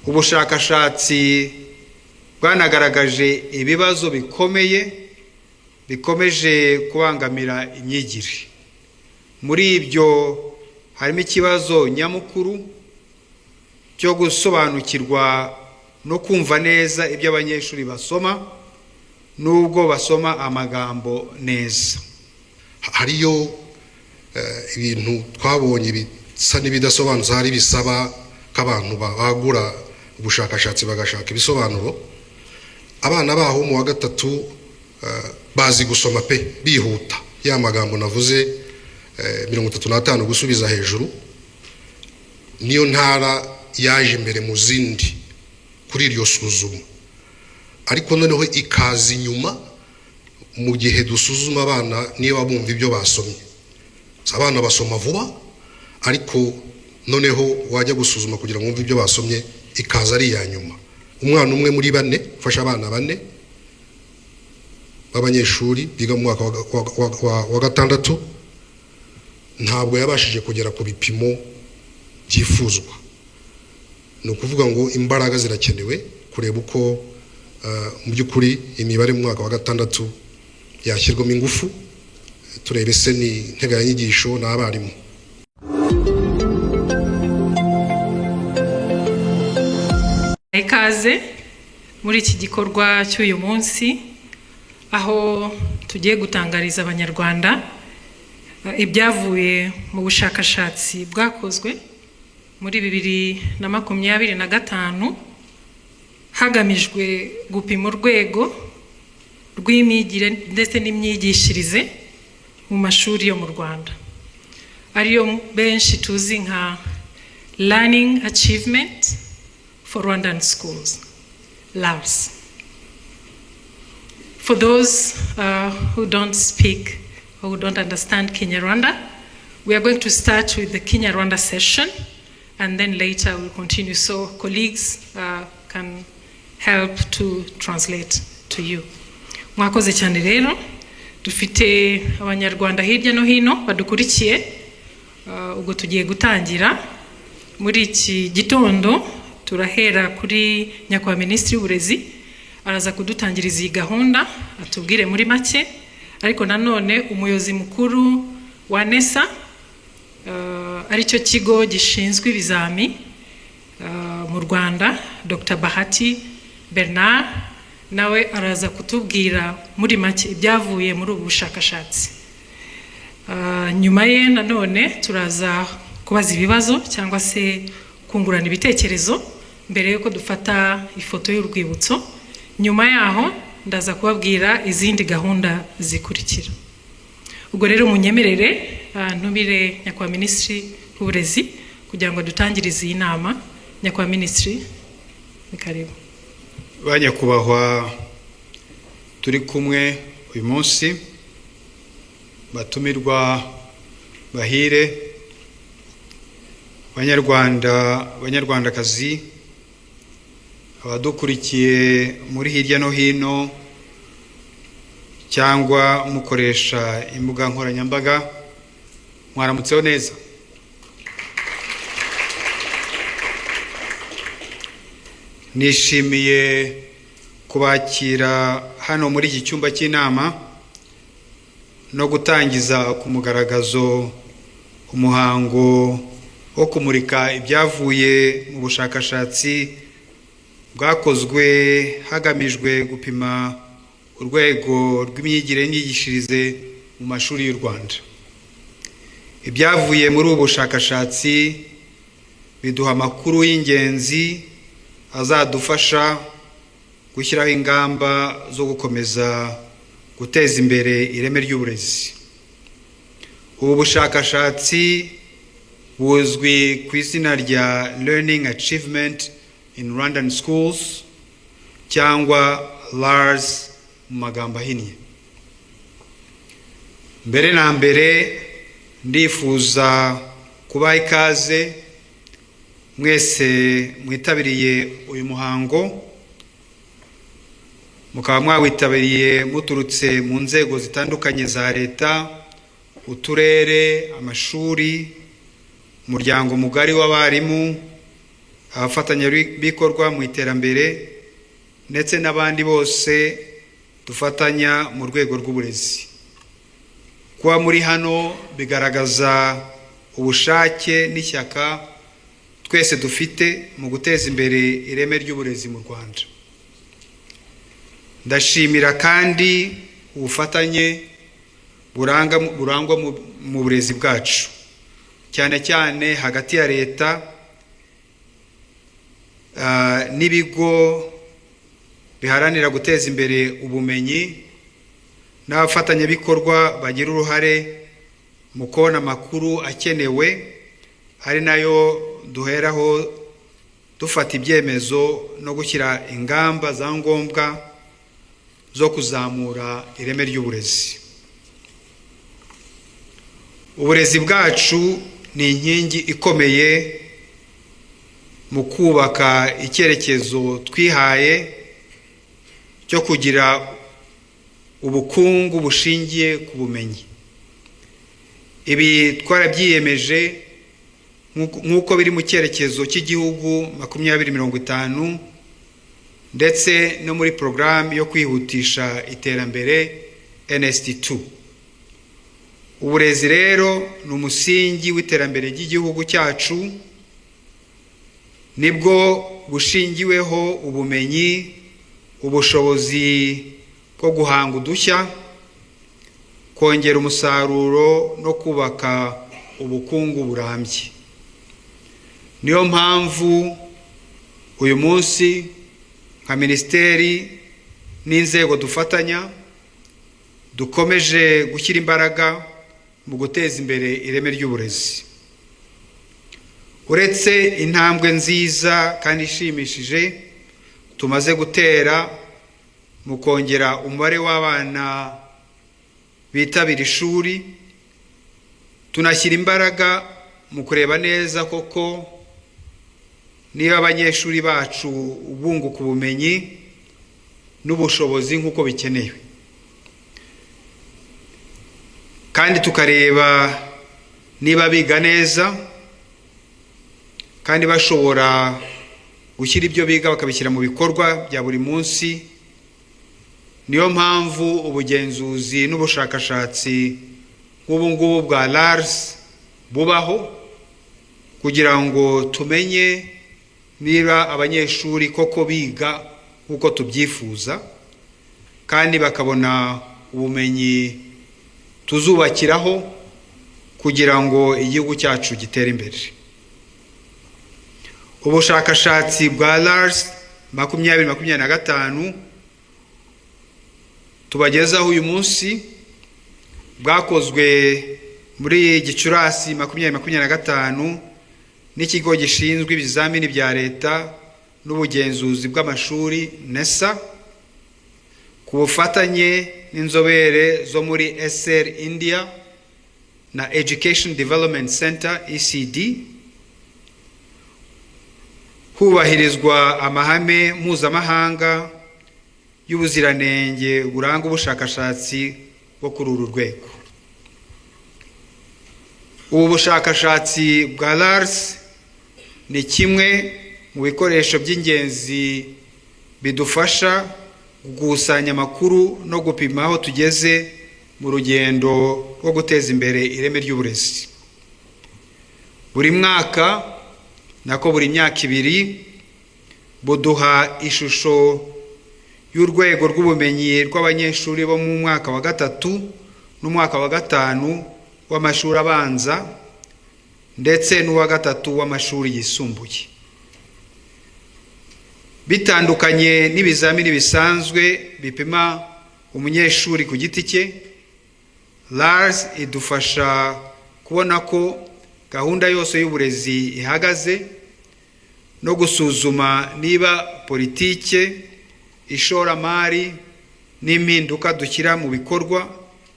Ubushakashatsi bwanagaragaje ibibazo bikomeye bikomeje kubangamira imyigire. Muri ibyo harimo ikibazo nyamukuru cyo gusobanukirwa no kumva neza ibyo abanyeshuri basoma, nubwo basoma amagambo neza. Hariyo ibintu twabonye bisa n'ibidasobanutse, hari bisaba ko abantu bagura ubushakashatsi bagashaka ibisobanuro. Abana baho mu wa gatatu bazi gusoma pe bihuta, ya magambo navuze 35 gusubiza hejuru, niyo ntara yaje imbere mu zindi kuri iryo suzuma. Ariko noneho ikaza inyuma mu gihe dusuzuma abana niba bumva ibyo basomye. Abana basoma vuba, ariko noneho wajya gusuzuma kugira ngo wumve ibyo basomye, ikaza ari iya nyuma. Umwana umwe muri bane, ufasha abana bane b'abanyeshuri biga mu mwaka wa gatandatu, ntabwo yabashije kugera ku bipimo byifuzwa. Ni ukuvuga ngo imbaraga zirakenewe kureba uko mu by'ukuri imibare mu mwaka wa gatandatu yashyirwamo ingufu, turebe se ni integanyanyigisho n'abarimu. Ikaze muri iki gikorwa cy'uyu munsi, aho tugiye gutangariza Abanyarwanda ibyavuye mu bushakashatsi bwakozwe muri 2025, hagamijwe gupima urwego rw'imyigire ndetse n'imyigishirize mu mashuri yo mu Rwanda, ariyo benshi tuzi nka Learning Achievement for Rwandan Schools, LARS. For those who don't speak or who don't understand Kinyarwanda, we are going to start with the Kinyarwanda session, and then later we'll continue so colleagues can help to translate to you. Mwakoze cyane rero, dufite Abanyarwanda hirya no hino badukurikiye, ubwo tugiye gutangira muri iki gitondo. Turahera kuri Nyakubahwa Minisitiri w'Uburezi, araza kudutangiriza iyi gahunda, atubwire muri make. Ariko nanone umuyobozi mukuru wa NESA, aricyo kigo gishinzwe ibizami mu Rwanda, Dr Bahati Bernard, nawe araza kutubwira muri make ibyavuye muri ubu bushakashatsi. Nyuma ye nanone turaza kubaza ibibazo cyangwa se kungurana ibitekerezo mbere y'uko dufata ifoto y'urwibutso. Nyuma yaho ndaza kubabwira izindi gahunda zikurikira. Ubwo rero munyemerere ntumire Nyakubahwa Minisitiri w'Uburezi kugira ngo dutangirize iyi nama. Nyakubahwa Minisitiri, ni karibu. Ba nyakubahwa turi kumwe uyu munsi, batumirwa bahire, Banyarwanda, Banyarwandakazi, abadukurikiye muri hirya no hino cyangwa mukoresha imbuga nkoranyambaga, mwaramutseho neza. Nishimiye kubakira hano muri iki cyumba cy'inama no gutangiza ku mugaragazo umuhango wo kumurika ibyavuye mu bushakashatsi bwakozwe hagamijwe gupima urwego rw'imyigire n'imyigishirize mu mashuri y'u Rwanda. Ibyavuye muri ubu bushakashatsi biduha amakuru y'ingenzi azadufasha gushyiraho ingamba zo gukomeza guteza imbere ireme ry'uburezi. Ubu bushakashatsi buzwi ku izina rya Learning Achievement in Rwandan Schools, cyangwa LARS mu magambo ahinnye. Mbere na mbere ndifuza kubaha ikaze mwese mwitabiriye uyu muhango, mukaba mwawitabiriye muturutse mu nzego zitandukanye za leta, uturere, amashuri, umuryango mugari w'abarimu, Abafatanyabikorwa mu iterambere ndetse n'abandi bose dufatanya mu rwego rw'uburezi. Kuba muri hano bigaragaza ubushake n'ishyaka twese dufite mu guteza imbere ireme ry'uburezi mu Rwanda. Ndashimira kandi ubufatanye burangwa mu burezi bwacu, cyane cyane hagati ya leta n'ibigo biharanira guteza imbere ubumenyi n'abafatanyabikorwa bagira uruhare mu kubona amakuru akenewe, ari nayo duheraho dufata ibyemezo no gushyira ingamba za ngombwa zo kuzamura ireme ry'uburezi. Uburezi bwacu ni inkingi ikomeye mu kubaka icyerekezo twihaye cyo kugira ubukungu bushingiye ku bumenyi. Ibi twarabyiyemeje nk'uko biri mu cyerekezo cy'igihugu 2050 ndetse no muri porogaramu yo kwihutisha iterambere NST2. Uburezi rero ni umusingi w'iterambere ry'igihugu cyacu. Nibwo bushingiweho ubumenyi, ubushobozi bwo guhanga udushya, kongera umusaruro no kubaka ubukungu burambye. Niyo mpamvu uyu munsi nka minisiteri n'inzego dufatanya dukomeje gushyira imbaraga mu guteza imbere ireme ry'uburezi. Uretse intambwe nziza kandi ishimishije tumaze gutera mu kongera umubare w'abana bitabira ishuri, tunashyira imbaraga mu kureba neza koko niba abanyeshuri bacu bunguka ubumenyi n'ubushobozi nk'uko bikenewe, kandi tukareba niba biga neza kandi bashobora gushyira ibyo biga bakabishyira mu bikorwa bya buri munsi. Niyo mpamvu ubugenzuzi n'ubushakashatsi nk'ubu ngubu bwa LARS bubaho, kugira ngo tumenye niba abanyeshuri koko biga nk'uko tubyifuza kandi bakabona ubumenyi tuzubakiraho kugira ngo igihugu cyacu gitere imbere. Ubushakashatsi bwa LARS 2025 tubagezaho uyu munsi bwakozwe muri Gicurasi 2025 n'ikigo gishinzwe ibizamini bya leta n'ubugenzuzi bw'amashuri, NESA, ku bufatanye n'inzobere zo muri SR India na Education Development Center, ECD, hubahirizwa amahame mpuzamahanga y'ubuziranenge buranga ubushakashatsi bwo kuri uru rwego. Ubu bushakashatsi bwa LARS ni kimwe mu bikoresho by'ingenzi bidufasha gukusanya amakuru no gupima aho tugeze mu rugendo rwo guteza imbere ireme ry'uburezi. Buri mwaka, nako buri myaka 2, buduha ishusho y'urwego rw'ubumenyi rw'abanyeshuri bo mu mwaka wa gatatu n'umwaka wa gatanu w'amashuri abanza ndetse n'uwa gatatu w'amashuri yisumbuye. Bitandukanye n'ibizamini bisanzwe bipima umunyeshuri ku giti cye, LARS idufasha kubona ko gahunda yose y'uburezi ihagaze no gusuzuma niba politike, ishoramari n'impinduka dushyira mu bikorwa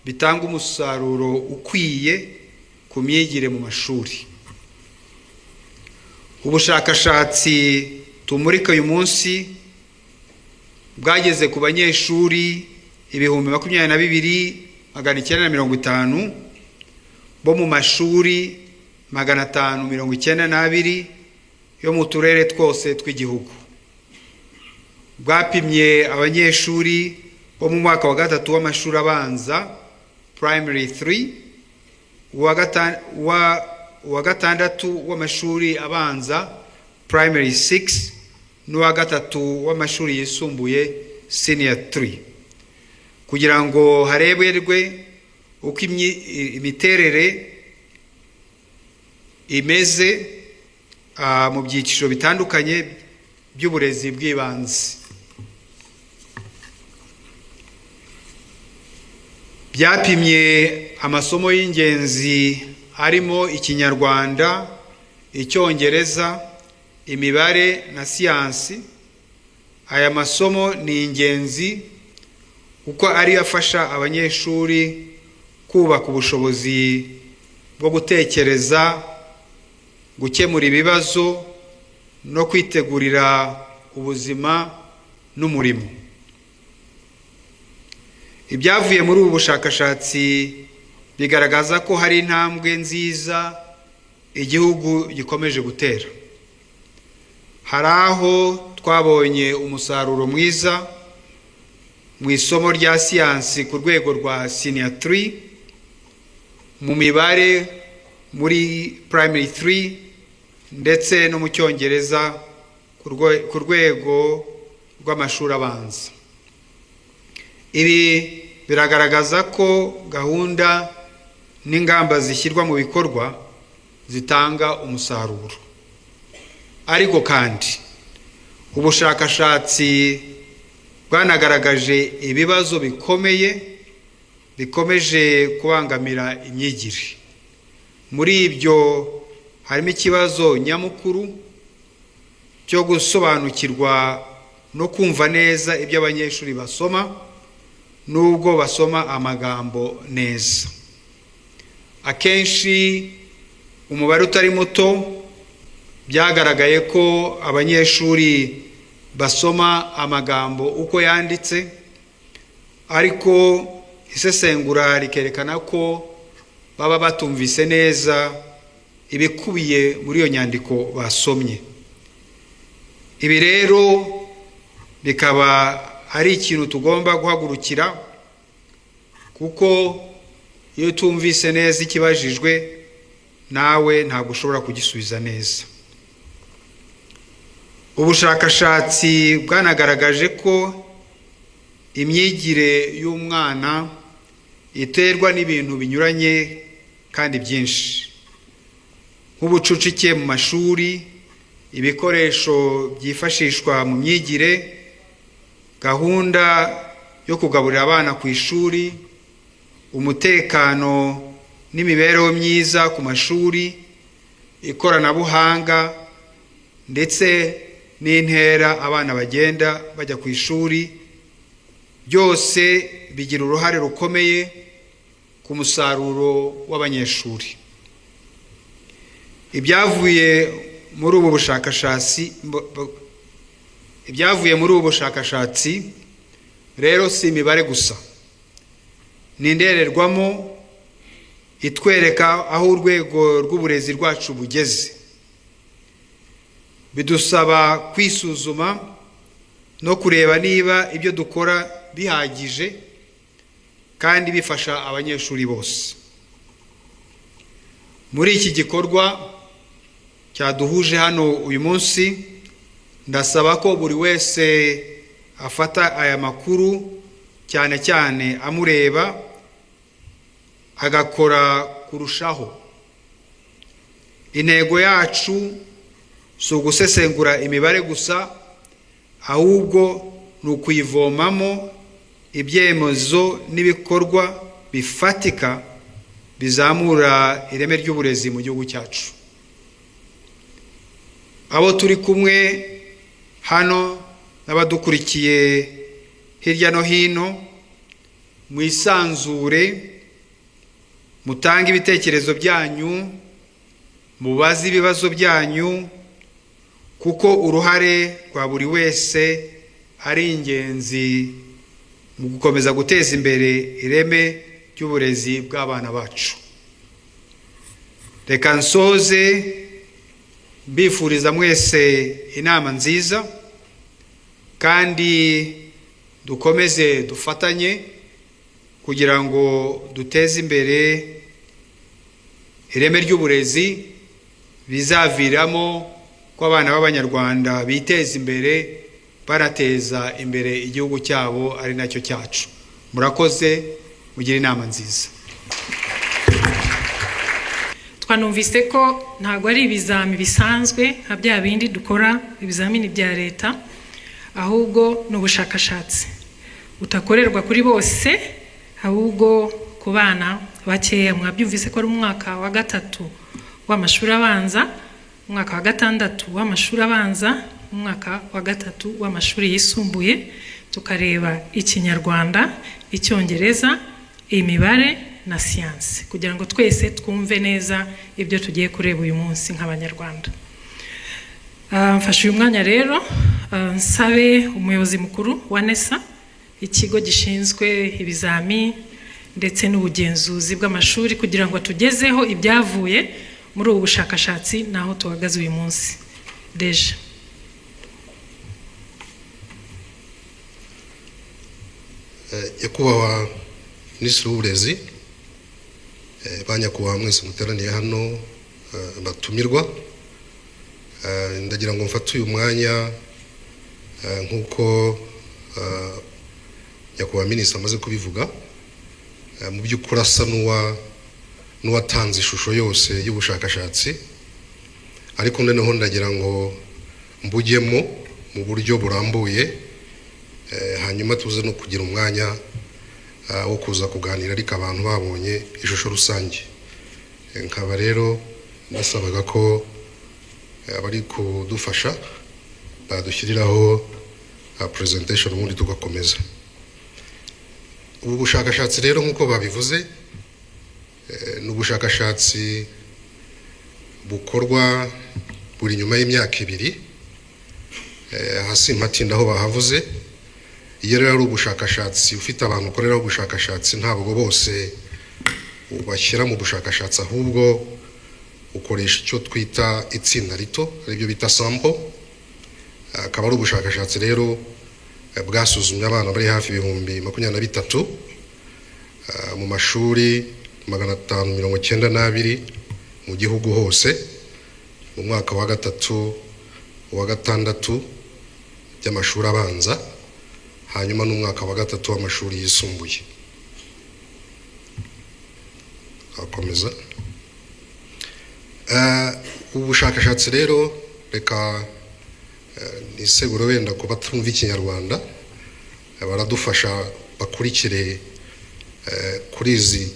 bitanga umusaruro ukwiye ku myigire mu mashuri. Ubushakashatsi tumurika uyu munsi bwageze ku banyeshuri 22,950 bo mu mashuri 592. yo mu turere twose tw'igihugu. Bwapimye abanyeshuri bo mu mwaka wa gatatu w'amashuri abanza, primary 3, uwa gatandatu w'amashuri abanza, primary 6, n'uwa gatatu w'amashuri yisumbuye, senior 3, kugira ngo hareberwe uko imiterere imeze mu byiciro bitandukanye by'uburezi bw'ibanze. Byapimye amasomo y'ingenzi arimo Ikinyarwanda, Icyongereza, imibare na siyansi. Aya masomo ni ingenzi kuko ariyo afasha abanyeshuri kubaka ubushobozi bwo gutekereza, gukemura ibibazo no kwitegurira ubuzima n'umurimo. Ibyavuye muri ubu bushakashatsi bigaragaza ko hari intambwe nziza igihugu gikomeje gutera. Hari aho twabonye umusaruro mwiza mu isomo rya siyansi ku rwego rwa senior 3, mu mibare muri primary 3, ndetse no mu Cyongereza ku rwego rw'amashuri abanza. Ibi biragaragaza ko gahunda n'ingamba zishyirwa mu bikorwa zitanga umusaruro. Ariko kandi ubushakashatsi bwanagaragaje ibibazo bikomeye bikomeje kubangamira imyigire. Muri ibyo harimo ikibazo nyamukuru cyo gusobanukirwa no kumva neza ibyo abanyeshuri basoma, nubwo basoma amagambo neza. Akenshi umubare utari muto byagaragaye ko abanyeshuri basoma amagambo uko yanditse, ariko isesengura rikerekana ko baba batumvise neza ibikubiye muri iyo nyandiko basomye. Ibi rero bikaba ari ikintu tugomba guhagurukira, kuko iyo utumvise neza ikibajijwe nawe ntabwo ushobora kugisubiza neza. Ubushakashatsi bwanagaragaje ko imyigire y'umwana iterwa n'ibintu binyuranye kandi byinshi, nk'ubucucike mu mashuri, ibikoresho byifashishwa mu myigire, gahunda yo kugaburira abana ku ishuri, umutekano n'imibereho myiza ku mashuri, ikoranabuhanga ndetse n'intera abana bagenda bajya ku ishuri. Byose bigira uruhare rukomeye ku musaruro w'abanyeshuri. Ibyavuye muri ubu bushakashatsi rero si imibare gusa, ni indorerwamo itwereka aho urwego rw'uburezi rwacu bugeze. Bidusaba kwisuzuma no kureba niba ibyo dukora bihagije kandi bifasha abanyeshuri bose. Muri iki gikorwa cyaduhuje hano uyu munsi, ndasaba ko buri wese afata aya makuru, cyane cyane amureba, agakora kurushaho. Intego yacu si ugusesengura imibare gusa, ahubwo ni ukuyivomamo ibyemezo n'ibikorwa bifatika bizamura ireme ry'uburezi mu gihugu cyacu. Abo turi kumwe hano n'abadukurikiye hirya no hino, mwisanzure, mutange ibitekerezo byanyu, mubaze ibibazo byanyu, kuko uruhare rwa buri wese ari ingenzi mu gukomeza guteza imbere ireme ry'uburezi bw'abana bacu. Reka nsoze Mbifuriza mwese inama nziza, kandi dukomeze dufatanye kugira ngo duteze imbere ireme ry'uburezi, bizaviramo ko abana b'Abanyarwanda biteza imbere, barateza imbere igihugu cyabo, ari nacyo cyacu. Murakoze, mugire inama nziza. Twanumvise ko ntabwo ari ibizami bisanzwe nka bya bindi dukora, ibizamini bya leta, ahubwo ni ubushakashatsi butakorerwa kuri bose, ahubwo ku bana bakeya. Mwabyumvise ko ari umwaka wa gatatu w'amashuri abanza, umwaka wa gatandatu w'amashuri abanza, umwaka wa gatatu w'amashuri yisumbuye, tukareba Ikinyarwanda, Icyongereza, imibare na siyansi, kugira ngo twese twumve neza ibyo tugiye kureba uyu munsi nk'Abanyarwanda. Mfashe uyu mwanya rero nsabe umuyobozi mukuru wa NESA, ikigo gishinzwe ibizami ndetse n'ubugenzuzi bw'amashuri, kugira ngo atugezeho ibyavuye muri ubu bushakashatsi n'aho tuhagaze uyu munsi. Deje. Nyakubahwa Minisitiri w'Uburezi, ba nyakubahwa mwese muteraniye hano, batumirwa, ndagira ngo mfate uyu mwanya, nk'uko nyakubahwa minisitiri amaze kubivuga, mu by'ukuri asa n'uwatanze ishusho yose y'ubushakashatsi, ariko noneho ndagira ngo mbujyemo mu buryo burambuye, hanyuma tuze no kugira umwanya wo kuza kuganira, ariko abantu babonye ishusho rusange. Nkaba rero nasabaga ko abari kudufasha badushyiriraho presentation, ubundi tugakomeza. Ubu bushakashatsi rero, nk'uko babivuze, ni ubushakashatsi bukorwa buri nyuma y'imyaka 2. Hasi mpatinda aho bahavuze. Iyo rero ari ubushakashatsi ufite abantu ukoreraho ubushakashatsi, ntabwo bose ubashyira mu bushakashatsi, ahubwo ukoresha icyo twita itsinda rito, aribyo bita sample. Akaba ari ubushakashatsi rero bwasuzumye abana bari hafi 23,000 mu mashuri 592 mu gihugu hose, mu mwaka wa gatatu, wa gatandatu by'amashuri abanza, hanyuma n'umwaka wa gatatu w'amashuri yisumbuye. Akomeza. Ubu bushakashatsi rero, reka nisegure wenda ku batumva Ikinyarwanda, baradufasha bakurikire kuri izi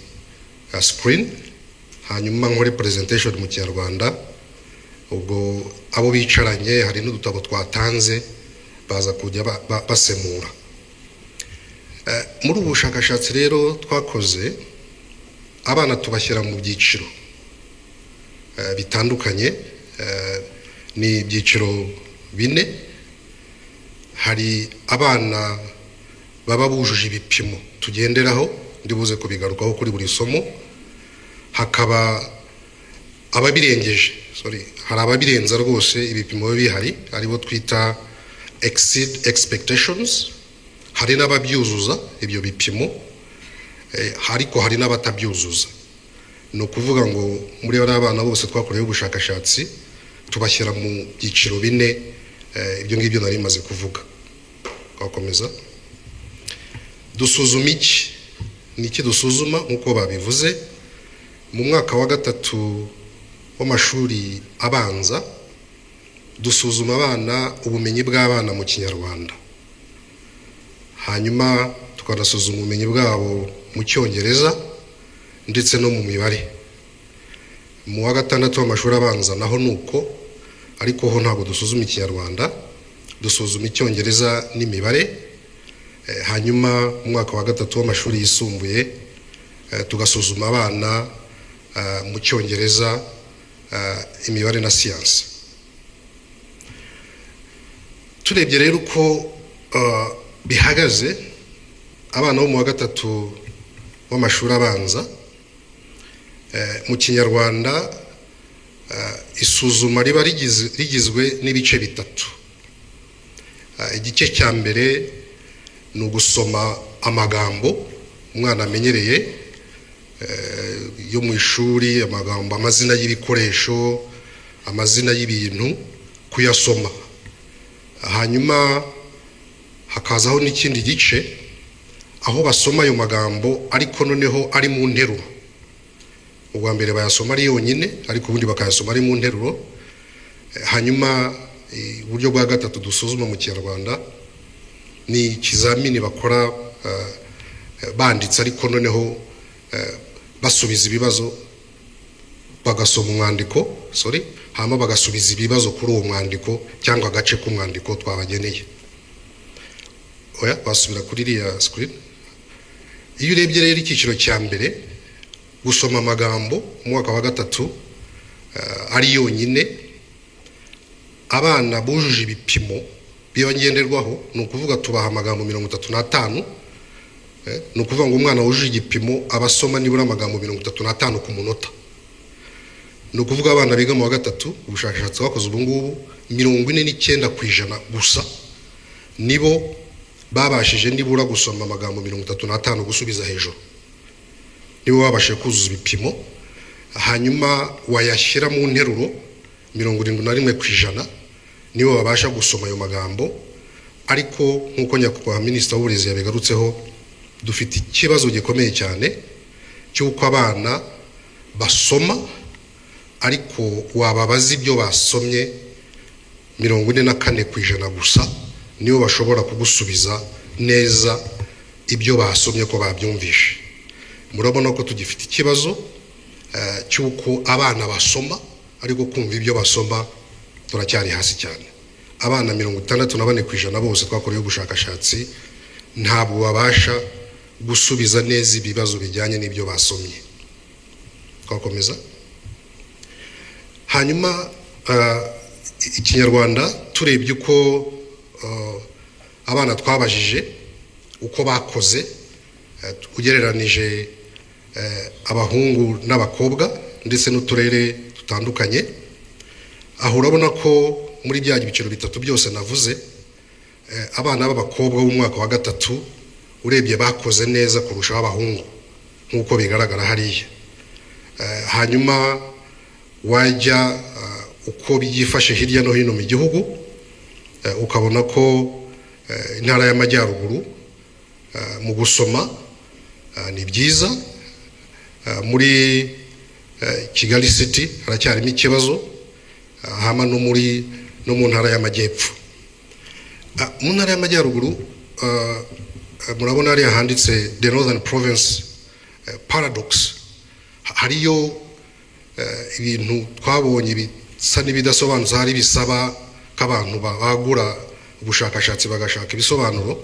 screen, hanyuma nkore presentation mu Kinyarwanda. Ubwo abo bicaranye, hari n'udutabo twatanze, baza kujya basemura. Muri ubu bushakashatsi rero twakoze, abana tubashyira mu byiciro bitandukanye. Ni ibyiciro bine. Hari abana baba bujuje ibipimo tugenderaho, ndibuze kubigarukaho kuri buri somo. Hakaba ababirengeje, sorry, hari ababirenza rwose ibipimo biba bihari, aribo twita exceed expectations. Hari n'ababyuzuza ibyo bipimo, ariko hari n'abatabyuzuza. Ni ukuvuga ngo muri bariya bana bose twakoreyeho ubushakashatsi, tubashyira mu byiciro bine, ibyo ngibyo nari maze kuvuga. Twakomeza. Dusuzuma iki? Ni iki dusuzuma? Nk'uko babivuze, mu mwaka wa gatatu w'amashuri abanza dusuzuma abana, ubumenyi bw'abana mu Kinyarwanda, hanyuma tukanasuzuma ubumenyi bwabo mu Cyongereza ndetse no mu mibare. Mu wa gatandatu w'amashuri abanza naho ni uko, ariko ho ntabwo dusuzuma Ikinyarwanda, dusuzuma Icyongereza n'imibare. Hanyuma mu mwaka wa gatatu w'amashuri yisumbuye tugasuzuma abana mu Cyongereza, imibare na siyansi. Turebye rero uko bihagaze, abana bo mu wa gatatu w'amashuri abanza mu Kinyarwanda Isuzuma riba rigizwe n'ibice bitatu. Igice cya mbere ni ugusoma amagambo umwana amenyereye yo mu ishuri, amagambo, amazina y'ibikoresho, amazina y'ibintu, kuyasoma. Hanyuma hakazaho n'ikindi gice aho basoma ayo magambo, ariko noneho ari mu nteruro. Ubwa mbere bayasoma ari yonyine, ariko ubundi bakayasoma ari mu nteruro. Hanyuma uburyo bwa gatatu dusuzuma mu Kinyarwanda ni ikizamini bakora banditse, ariko noneho basubiza ibibazo, bagasoma umwandiko, sorry, hanyuma bagasubiza ibibazo kuri uwo mwandiko cyangwa agace k'umwandiko twabageneye. Oya, basubira kuri iriya screen. Iyo urebye rero icyiciro cya mbere, gusoma amagambo mu mwaka wa gatatu ari yonyine, abana bujuje ibipimo biba ngenderwaho, ni ukuvuga tubaha amagambo 35. Ni ukuvuga ngo umwana wujuje igipimo aba asoma nibura amagambo 35 ku munota. Ni ukuvuga abana biga mu wa gatatu, ubushakashatsi bakoze ubu ngubu, 49% gusa nibo babashije nibura gusoma amagambo 35 gusubiza hejuru, nibo babashije kuzuza ibipimo. Hanyuma wayashyira mu nteruro, 71% nibo babasha gusoma ayo magambo. Ariko nk'uko nyakubahwa Minisitiri w'Uburezi yabigarutseho, dufite ikibazo gikomeye cyane cy'uko abana basoma, ariko wababaza ibyo basomye, 44% gusa nibo bashobora kugusubiza neza ibyo basomye ko babyumvishe. Murabona ko tugifite ikibazo cy'uko abana basoma, ariko kumva ibyo basoma turacyari hasi cyane. Abana 64% bose twakorewe ubushakashatsi ntabwo babasha gusubiza neza ibibazo bijyanye n'ibyo basomye. Twakomeza. Hanyuma Ikinyarwanda, turebye uko abana twabajije uko bakoze ugereranije abahungu n'abakobwa ndetse n'uturere dutandukanye, aho urabona ko muri bya byiciro bitatu byose navuze, abana b'abakobwa b'umwaka wa gatatu urebye bakoze neza kurusha abahungu nk'uko bigaragara hariya. Hanyuma wajya uko byifashe hirya no hino mu gihugu, ukabona ko Intara y'Amajyaruguru mu gusoma ni byiza, muri Kigali City haracyarimo ikibazo, hama no mu Ntara y'Amajyepfo. Mu Ntara y'Amajyaruguru murabona hariya handitse "The Northern Province Paradox". Hariyo ibintu twabonye bisa n'ibidasobanutse, hari bisaba ko abantu bagura ubushakashatsi bagashaka ibisobanuro.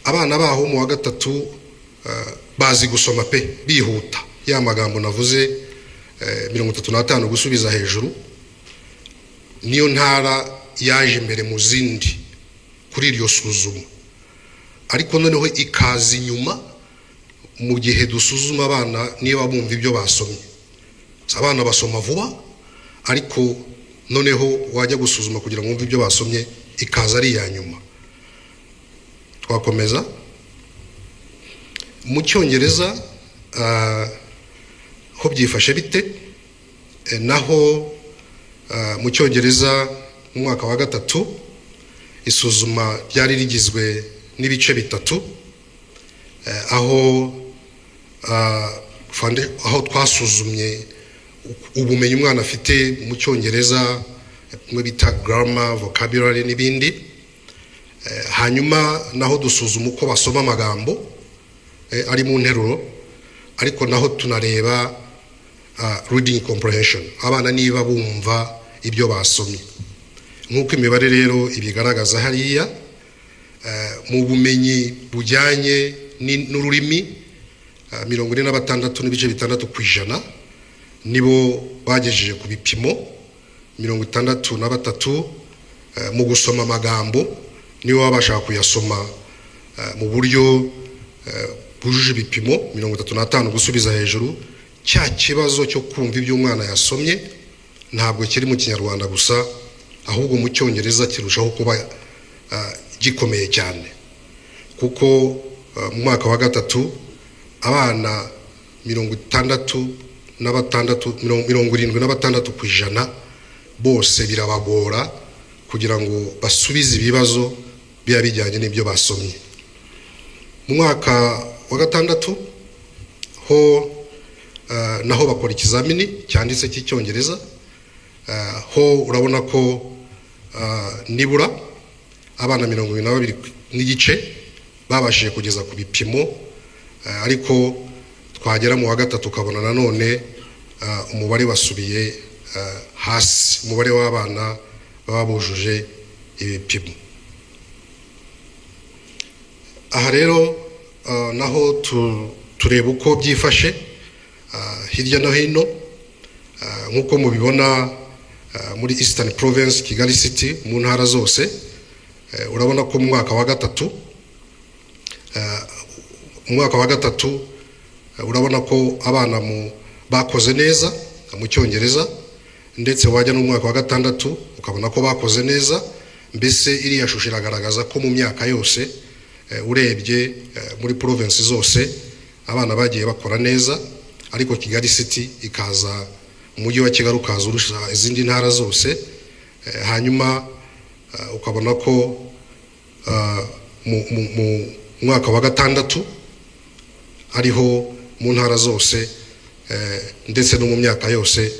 Abana baho mu wa gatatu bazi gusoma pe bihuta, ya magambo navuze 35 gusubiza hejuru. Niyo ntara yaje imbere mu zindi kuri iryo suzuma, ariko noneho ikaza inyuma mu gihe dusuzuma abana niba bumva ibyo basomye. Abana basoma vuba, ariko noneho wajya gusuzuma kugira ngo wumve ibyo basomye, ikaza ari iya nyuma. Twakomeza. Mu Cyongereza ho byifashe bite? Naho mu Cyongereza mu mwaka wa gatatu isuzuma ryari rigizwe n'ibice bitatu, aho twasuzumye ubumenyi umwana afite mu Cyongereza, bimwe bita grammar, vocabulary n'ibindi. Hanyuma naho dusuzuma uko basoma amagambo ari mu nteruro, ariko naho tunareba reading comprehension, abana niba bumva ibyo basomye. Nk'uko imibare rero ibigaragaza hariya, mu bumenyi bujyanye n'ururimi, 46.6% nibo bagejeje ku bipimo, 63 mu gusoma amagambo nibo babasha kuyasoma mu buryo bwujuje ibipimo 35 gusubiza hejuru. Cya kibazo cyo kumva ibyo umwana yasomye Ntabwo kiri mu Kinyarwanda gusa, ahubwo mu Cyongereza kirushaho kuba gikomeye cyane, kuko mu mwaka wa gatatu abana 66, 76% bose birabagora kugira ngo basubize ibibazo biba bijyanye n'ibyo basomye. Mu mwaka wa gatandatu ho naho bakora ikizamini cyanditse cy'Icyongereza. Ho urabona ko nibura abana 22.5 babashije kugeza ku bipimo, ariko twagera mu wa gatatu ukabona nanone umubare wasubiye hasi, umubare w'abana baba bujuje ibipimo. Aha rero naho tureba uko byifashe hirya no hino. Nk'uko mubibona muri Eastern Province, Kigali City, mu ntara zose, urabona ko mu mwaka wa gatatu urabona ko abana bakoze neza mu Cyongereza, ndetse wajya no mu mwaka wa gatandatu ukabona ko bakoze neza. Mbese iriya shusho iragaragaza ko mu myaka yose, urebye muri province zose, abana bagiye bakora neza, ariko Kigali City ikaza, Umujyi wa Kigali ukaza urusha izindi ntara zose. Hanyuma ukabona ko mu mwaka wa gatandatu ariho mu ntara zose, ndetse no mu myaka yose,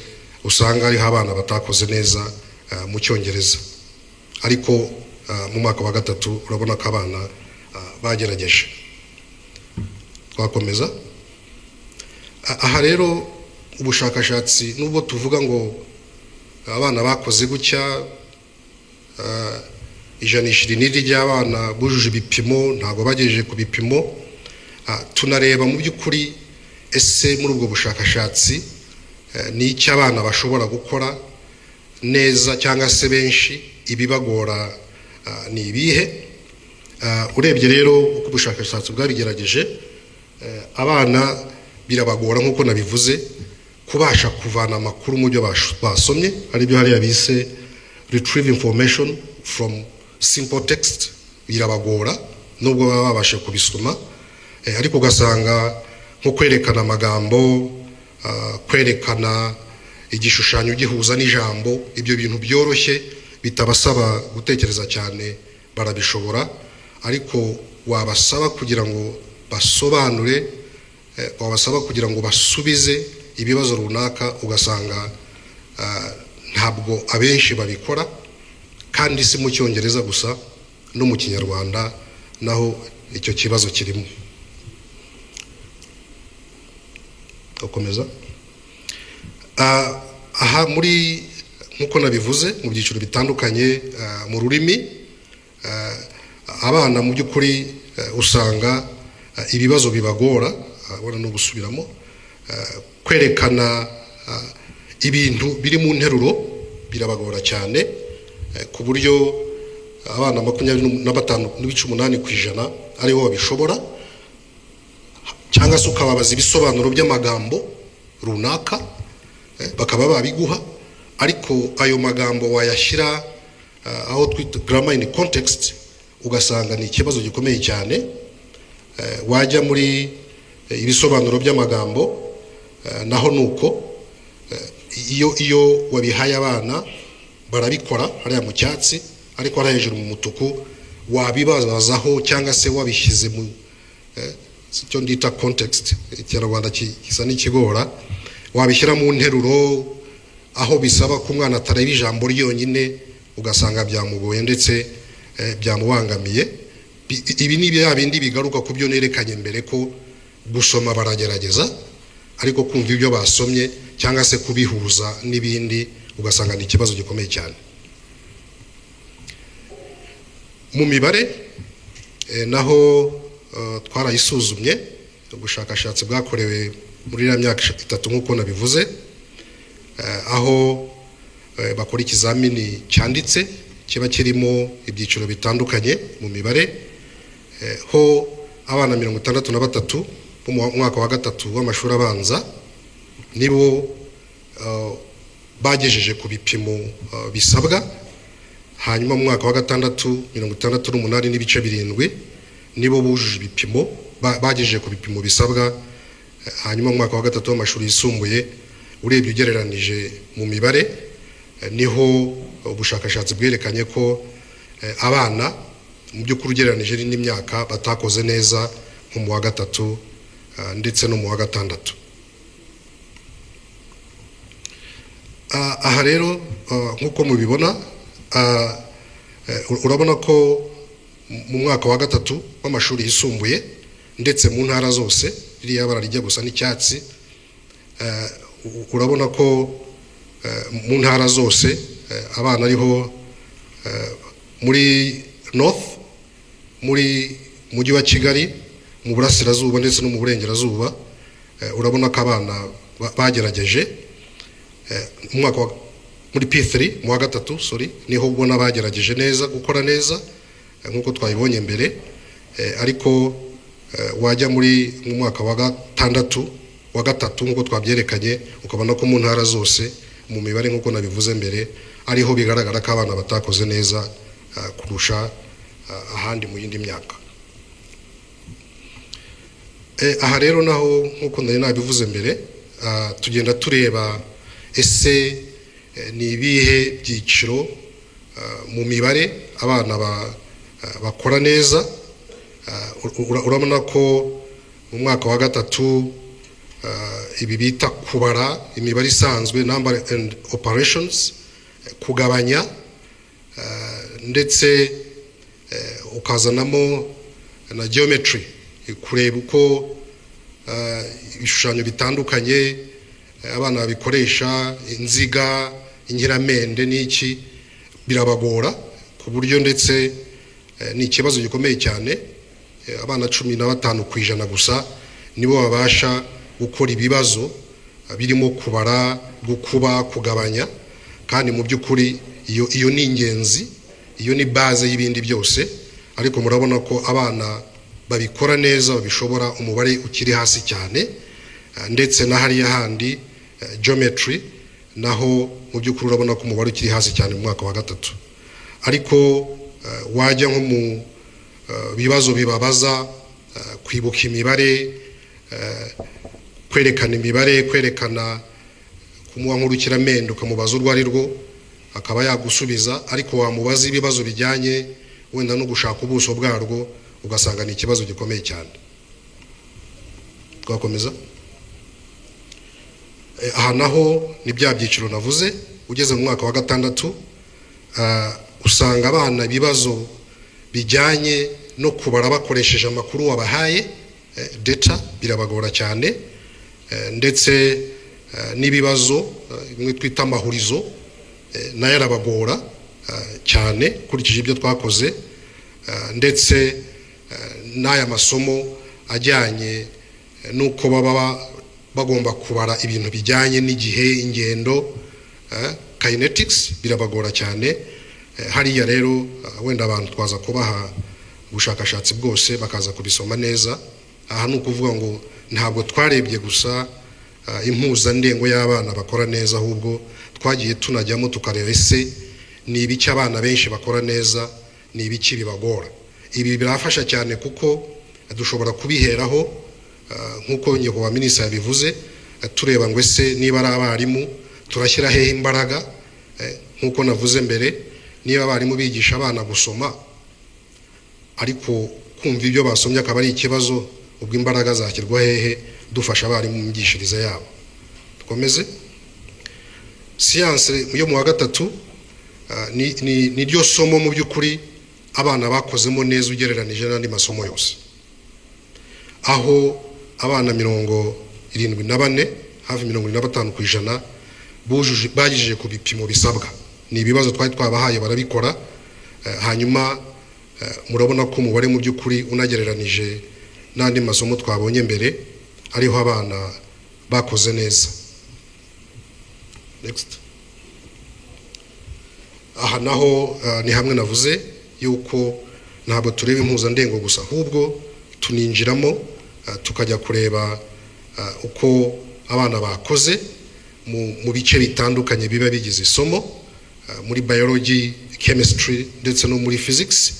usanga hariho abana batakoze neza mu Cyongereza, ariko mu mwaka wa gatatu urabona ko abana bagerageje. Twakomeza. Aha rero ubushakashatsi, nubwo tuvuga ngo abana bakoze gutya, ijanisha iri n'iri ry'abana bujuje ibipimo, ntabwo bagejeje ku bipimo, tunareba mu by'ukuri ese muri ubwo bushakashatsi ni icyo abana bashobora gukora neza cyangwa se benshi ibibagora ni ibihe? Urebye rero uko ubushakashatsi bwabigerageje, abana birabagora, nk'uko nabivuze, kubasha kuvana amakuru mu byo basomye, aribyo hariya bise retrieve information from simple text. Birabagora nubwo baba babasha kubisoma, ariko ugasanga nko kwerekana amagambo, kwerekana igishushanyo gihuza n'ijambo, ibyo bintu byoroshye bitabasaba gutekereza cyane barabishobora, ariko wabasaba kugira ngo basobanure, wabasaba kugira ngo basubize ibibazo runaka, ugasanga ntabwo abenshi babikora. Kandi si mu Cyongereza gusa, no mu Kinyarwanda naho icyo kibazo kirimo. Gakomeza. Aha muri, nk'uko nabivuze, mu byiciro bitandukanye mu rurimi, abana mu by'ukuri usanga ibibazo bibagora, wenda no gusubiramo, kwerekana ibintu biri mu nteruro birabagora cyane, ku buryo abana 25.8% aribo babishobora, cyangwa se ukababaza ibisobanuro by'amagambo runaka, bakaba babiguha, ariko ayo magambo wayashyira aho twita grammar in context, ugasanga ni ikibazo gikomeye cyane. Wajya muri ibisobanuro by'amagambo, naho ni uko. Iyo wabihaye abana barabikora hariya mu cyatsi, ariko hariya hejuru mu mutuku wabibazaho cyangwa se wabishyize mu icyo ndita context, Ikinyarwanda gisa n'ikigora, wabishyira mu nteruro aho bisaba ko umwana atareba ijambo ryonyine, ugasanga byamugoye ndetse byamubangamiye. Ibi ni bya bindi bigaruka ku byo nerekanye mbere, ko gusoma baragerageza, ariko kumva ibyo basomye cyangwa se kubihuza n'ibindi ugasanga ni ikibazo gikomeye cyane. Mu mibare naho twarayisuzumye. Ubushakashatsi bwakorewe muri iriya myaka 3 nk'uko nabivuze, aho bakora ikizamini cyanditse kiba kirimo ibyiciro bitandukanye mu mibare. Ho abana 63 bo mu mwaka wa gatatu w'amashuri abanza nibo bagejeje ku bipimo bisabwa. Hanyuma mu mwaka wa gatandatu, 68.7 nibo bujuje ibipimo, bagejeje ku bipimo bisabwa. Hanyuma mu mwaka wa gatatu w'amashuri yisumbuye, urebye ugereranije mu mibare, niho ubushakashatsi bwerekanye ko abana mu by'ukuri ugereranije n'imyaka batakoze neza nko mu wa gatatu ndetse no mu wa gatandatu. Aha rero, nk'uko mubibona, urabona ko mu mwaka wa gatatu w'amashuri yisumbuye, ndetse mu ntara zose, ririya bara rijya gusa n'icyatsi, urabona ko mu ntara zose abana ariho muri North, muri mujyi wa Kigali, mu burasirazuba ndetse no mu burengerazuba, urabona ko abana bagerageje. Mu mwaka wa muri P3, mu wa gatatu, sorry, niho ubona bagerageje neza gukora neza, nk'uko twabibonye mbere, ariko wajya muri mu mwaka wa gatandatu wa gatatu, nk'uko twabyerekanye, ukabona ko mu ntara zose mu mibare, nk'uko nabivuze mbere, ariho bigaragara ko abana batakoze neza kurusha ahandi mu yindi myaka. Aha rero naho, nk'uko nari nabivuze mbere, tugenda tureba ese ni ibihe byiciro mu mibare abana bakora neza. Urabona ko mu mwaka wa gatatu, ibi bita kubara imibare isanzwe, number and operations, kugabanya, ndetse ukazanamo na geometry, kureba uko ibishushanyo bitandukanye abana babikoresha, inziga, inkiramende n'iki, birabagora ku buryo ndetse ni ikibazo gikomeye cyane. Abana 15% gusa nibo babasha gukora ibibazo birimo kubara, gukuba, kugabanya, kandi mu by'ukuri iyo ni ingenzi, iyo ni base y'ibindi byose. Ariko murabona ko abana babikora neza, babishobora, umubare ukiri hasi cyane. Ndetse na hariya handi geometry naho mu by'ukuri urabona ko umubare ukiri hasi cyane mu mwaka wa gatatu. Ariko wajya nko mu bibazo bibabaza kwibuka imibare, kwerekana imibare, kwerekana kumuha nk'urukiramende ukamubaza urwo ari rwo akaba yagusubiza, ariko wamubaza ibibazo bijyanye wenda no gushaka ubuso bwarwo, ugasanga ni ikibazo gikomeye cyane. Twakomeza. Aha naho ni bya byiciro navuze. Ugeze mu mwaka wa gatandatu, usanga abana ibibazo bijyanye no kubara bakoresheje amakuru wabahaye, data, birabagora cyane, ndetse n'ibibazo bimwe twita amahurizo nayo arabagora cyane ukurikije ibyo twakoze, ndetse n'aya masomo ajyanye n'uko baba bagomba kubara ibintu bijyanye n'igihe, ingendo, kinetics, birabagora cyane. Hariya rero wenda abantu twaza kubaha ubushakashatsi bwose bakaza kubisoma neza. Aha ni ukuvuga ngo ntabwo twarebye gusa impuzandengo y'abana bakora neza, ahubwo twagiye tunajyamo tukareba ese ni ibiki abana benshi bakora neza, ni ibiki bibagora. Ibi birafasha cyane kuko dushobora kubiheraho, nk'uko nyakubahwa minisitiri yabivuze, tureba ngo ese niba ari abarimu turashyira hehe imbaraga. Nk'uko navuze mbere, niba abarimu bigisha abana gusoma ariko kumva ibyo basomye akaba ari ikibazo, ubwo imbaraga zashyirwa hehe dufasha abarimu mu myigishirize yabo? Dukomeze. Siyanse yo mu wa gatatu ni ryo somo mu by'ukuri abana bakozemo neza ugereranije n'andi masomo yose, aho abana 74, hafi 75% bujuje, bagejeje ku bipimo bisabwa. Ni ibibazo twari twabahaye barabikora. Hanyuma murabona ko umubare mu by'ukuri unagereranije n'andi masomo twabonye mbere ariho abana bakoze neza. Next. Aha naho ni hamwe navuze yuko ntabwo tureba impuzandengo gusa, ahubwo tuninjiramo tukajya kureba uko abana bakoze. mu bice bitandukanye biba bigize isomo, muri biology, chemistry ndetse no muri physics,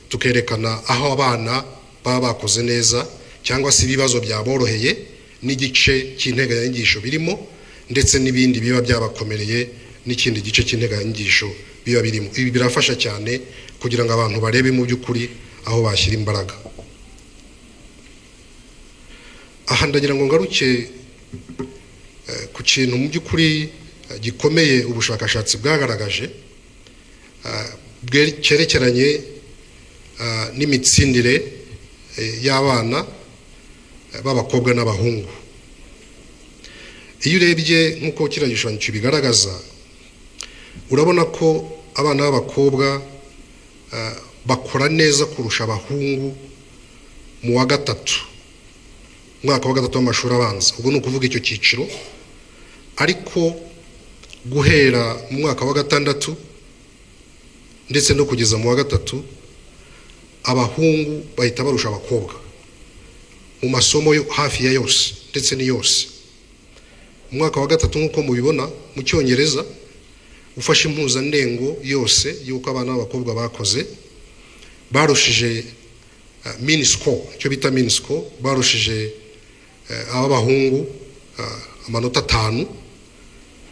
tukerekana aho abana baba bakoze neza cyangwa se ibibazo byaboroheye n'igice cy'integanyanyigisho birimo, ndetse n'ibindi biba byabakomereye n'ikindi gice cy'integanyanyigisho biba birimo. Ibi birafasha cyane kugira ngo abantu barebe mu by'ukuri aho bashyira imbaraga. Aha ndagira ngo ngaruke ku kintu mu by'ukuri gikomeye ubushakashatsi bwagaragaje cyerekeranye n'imitsindire y'abana b'abakobwa n'abahungu. Iyo urebye nk'uko kiriya gishushanyo kibigaragaza, urabona ko abana b'abakobwa bakora neza kurusha abahungu mu wa gatatu, umwaka wa gatatu w'amashuri abanza, ubwo ni ukuvuga icyo cyiciro. Ariko guhera mu mwaka wa gatandatu ndetse no kugeza mu wa gatatu, abahungu bahita barusha abakobwa mu masomo hafi ya yose, ndetse ni yose. Mu mwaka wa gatatu, nk'uko mubibona, mu Cyongereza, ufashe impuzandengo yose y'uko abana b'abakobwa bakoze, barushije mean score, icyo bita mean score, barushije ab'abahungu amanota 5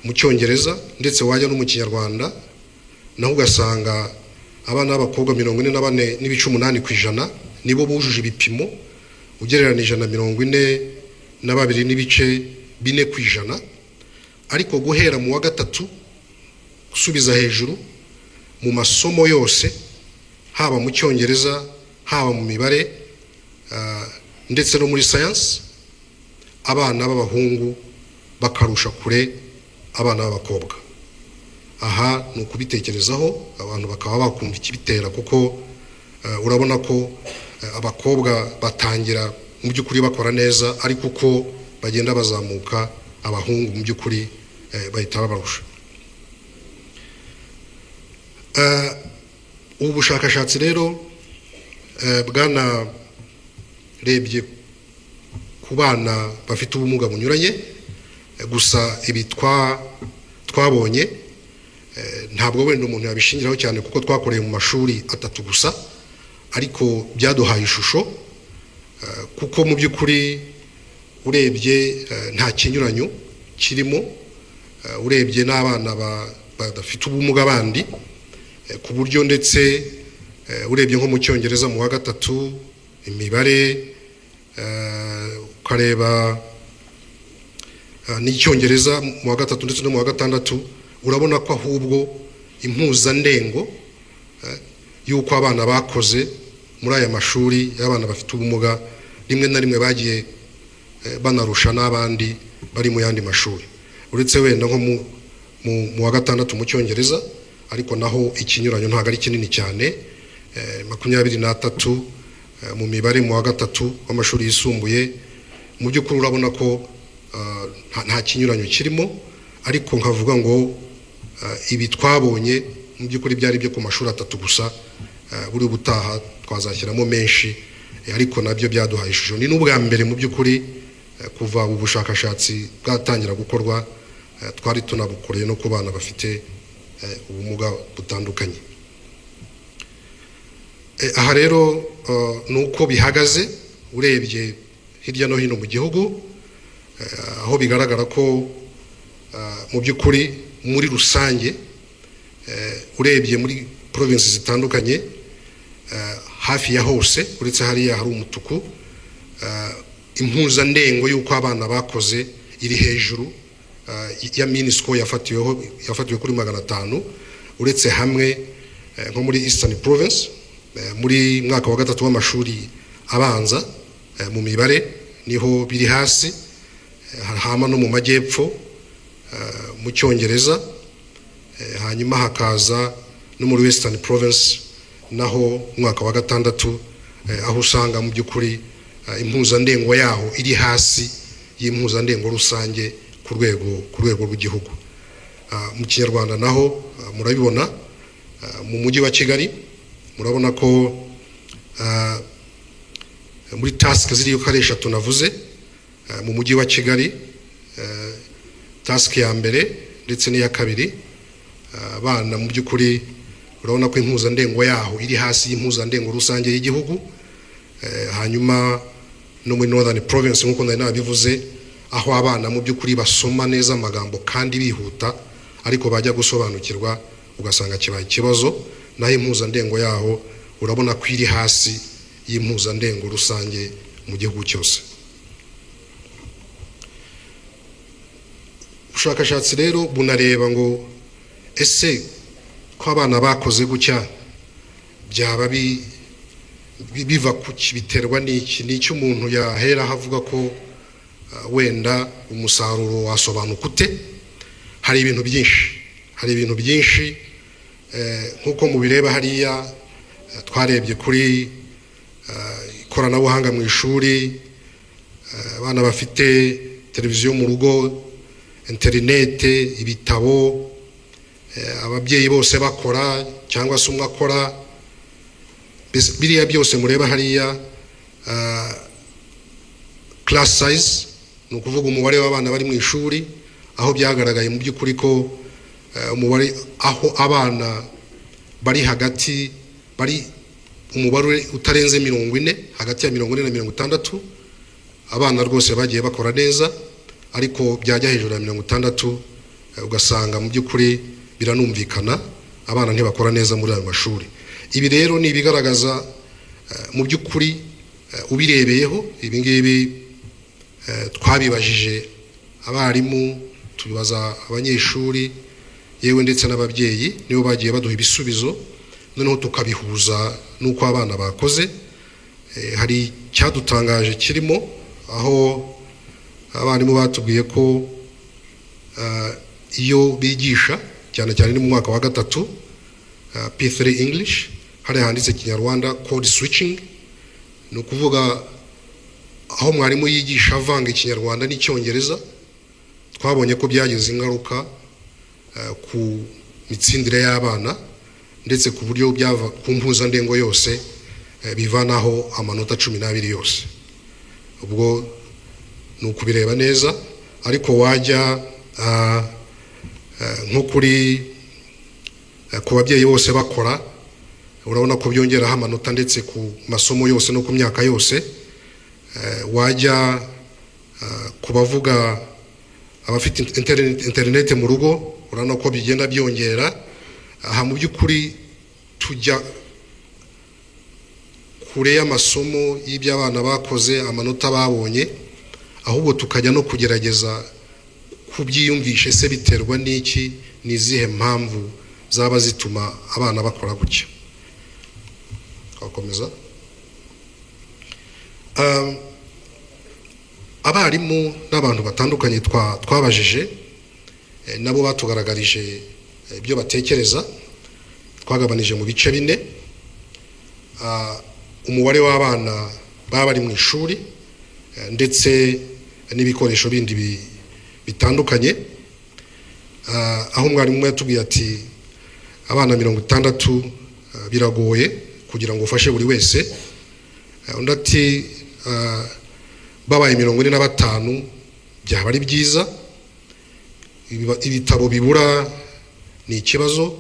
mu Cyongereza. Ndetse wajya no mu Kinyarwanda naho, ugasanga abana b'abakobwa 44.8% nibo bujuje ibipimo, ugereranije na 42.4%. Ariko guhera mu wa gatatu gusubiza hejuru, mu masomo yose, haba mu Cyongereza, haba mu mibare, ndetse no muri sayansi, abana b'abahungu bakarusha kure abana b'abakobwa. Aha ni ukubitekerezaho, abantu bakaba bakumva ikibitera, kuko urabona ko abakobwa batangira mu by'ukuri bakora neza, ariko uko bagenda bazamuka, abahungu mu by'ukuri bahita babarusha. Ubu bushakashatsi rero bwanarebye ku bana bafite ubumuga bunyuranye. Gusa ibi twabonye ntabwo wenda umuntu yabishingiraho cyane, kuko twakoreye mu mashuri atatu gusa, ariko byaduhaye ishusho, kuko mu by'ukuri urebye nta kinyuranyo kirimo, urebye n'abana badafite ubumuga bandi, ku buryo ndetse urebye nko mu Cyongereza mu wa gatatu, imibare, ukareba n'Icyongereza mu wa gatatu ndetse no mu wa gatandatu, urabona ko ahubwo impuzandengo y'uko abana bakoze muri aya mashuri y'abana bafite ubumuga, rimwe na rimwe bagiye banarusha n'abandi bari mu yandi mashuri, uretse wenda nko mu wa gatandatu mu Cyongereza. Ariko naho ikinyuranyo ntabwo ari kinini cyane, 23 mu mibare mu wa gatatu w'amashuri yisumbuye. Mu by'ukuri urabona ko nta kinyuranyo kirimo. Ariko nkavuga ngo ibi twabonye mu by'ukuri byari ibyo ku mashuri atatu gusa. Buri ubutaha twazashyiramo menshi, ariko nabyo byaduhaye ishusho. Ni n'ubwa mbere mu by'ukuri kuva ubu bushakashatsi bwatangira gukorwa, twari tunabukoreye no ku bana bafite ubumuga butandukanye. Aha rero ni uko bihagaze urebye hirya no hino mu gihugu, aho bigaragara ko mu by'ukuri muri rusange, urebye muri provinsi zitandukanye, hafi ya hose, uretse hariya hari umutuku, impuzandengo y'uko abana bakoze iri hejuru ya mean score yafatiweho, yafatiwe kuri 500, uretse hamwe nko muri Eastern Province, muri mwaka wa gatatu w'amashuri abanza, mu mibare niho biri hasi, hama no mu majyepfo mu Cyongereza, hanyuma hakaza no muri Western Province naho umwaka wa gatandatu, aho usanga mu by'ukuri impuzandengo yaho iri hasi y'impuzandengo rusange ku rwego rw'igihugu. Mu Kinyarwanda naho murabibona, mu Mujyi wa Kigali murabona ko muri task ziriyo uko ari eshatu navuze, mu Mujyi wa Kigali, task ya mbere, Task ya mbere ndetse n'iya kabiri, abana mu by'ukuri urabona ko impuzandengo yaho iri hasi y'impuzandengo rusange y'igihugu. Hanyuma no muri Northern Province, nk'uko nari nabivuze, aho abana mu by'ukuri basoma neza amagambo kandi bihuta, ariko bajya gusobanukirwa ugasanga kibaye ikibazo. Naho impuzandengo yaho urabona ko iri hasi y'impuzandengo rusange mu gihugu cyose. Ubushakashatsi rero bunareba ngo ese ko abana bakoze gutya byaba biva ku ki, biterwa n'iki? Ni icyo umuntu yaheraho avuga ko wenda umusaruro wasobanuka ute? Hari ibintu byinshi, nk'uko mubireba hariya. Twarebye kuri ikoranabuhanga mu ishuri, abana bafite televiziyo mu rugo, interinete, ibitabo, ababyeyi bose bakora cyangwa se umwe akora. Biriya byose mureba hariya, class size, ni ukuvuga umubare w'abana bari mu ishuri, aho byagaragaye mu by'ukuri ko umubare aho abana bari hagati, bari umubare utarenze 40, hagati ya 40 na 60, abana rwose bagiye bakora neza, ariko byajya hejuru ya 60, ugasanga mu by'ukuri biranumvikana, abana ntibakora neza muri ayo mashuri. Ibi rero ni ibigaragaza mu by'ukuri, ubirebeyeho ibi ngibi, twabibajije abarimu, tubibaza abanyeshuri, yewe ndetse n'ababyeyi, nibo bagiye baduha ibisubizo, noneho tukabihuza n'uko abana bakoze. Hari icyadutangaje kirimo, aho abarimu batubwiye ko iyo bigisha, cyane cyane ni mu mwaka wa gatatu, P3 English, hariya handitse Kinyarwanda code switching, ni ukuvuga aho mwarimu yigisha avanga Ikinyarwanda n'Icyongereza, twabonye ko byagize ingaruka ku mitsindire y'abana, ndetse ku buryo byava ku mpuzandengo yose, bivanaho amanota 12 yose. Ubwo ni ukubireba neza, ariko wajya nko kuri ku babyeyi bose bakora, urabona ko byongeraho amanota ndetse ku masomo yose no ku myaka yose. Wajya ku bavuga abafite internet mu rugo, urabona ko bigenda byongera. Aha mu by'ukuri tujya kure y'amasomo y'ibyo abana bakoze, amanota babonye, ahubwo tukajya no kugerageza kubyiyumvisha: ese biterwa n'iki? Ni izihe mpamvu zaba zituma abana bakora gutya? Twakomeza. Abarimu n'abantu batandukanye twabajije, nabo batugaragarije ibyo batekereza. Twagabanije mu bice bine: umubare w'abana baba bari mu ishuri, ndetse n'ibikoresho bindi bitandukanye, aho umwarimu umwe yatubwiye ati: "Abana 60 biragoye kugira ngo ufashe buri wese." Undi ati: "Babaye 45 byaba ari byiza." Ibitabo bibura ni ikibazo,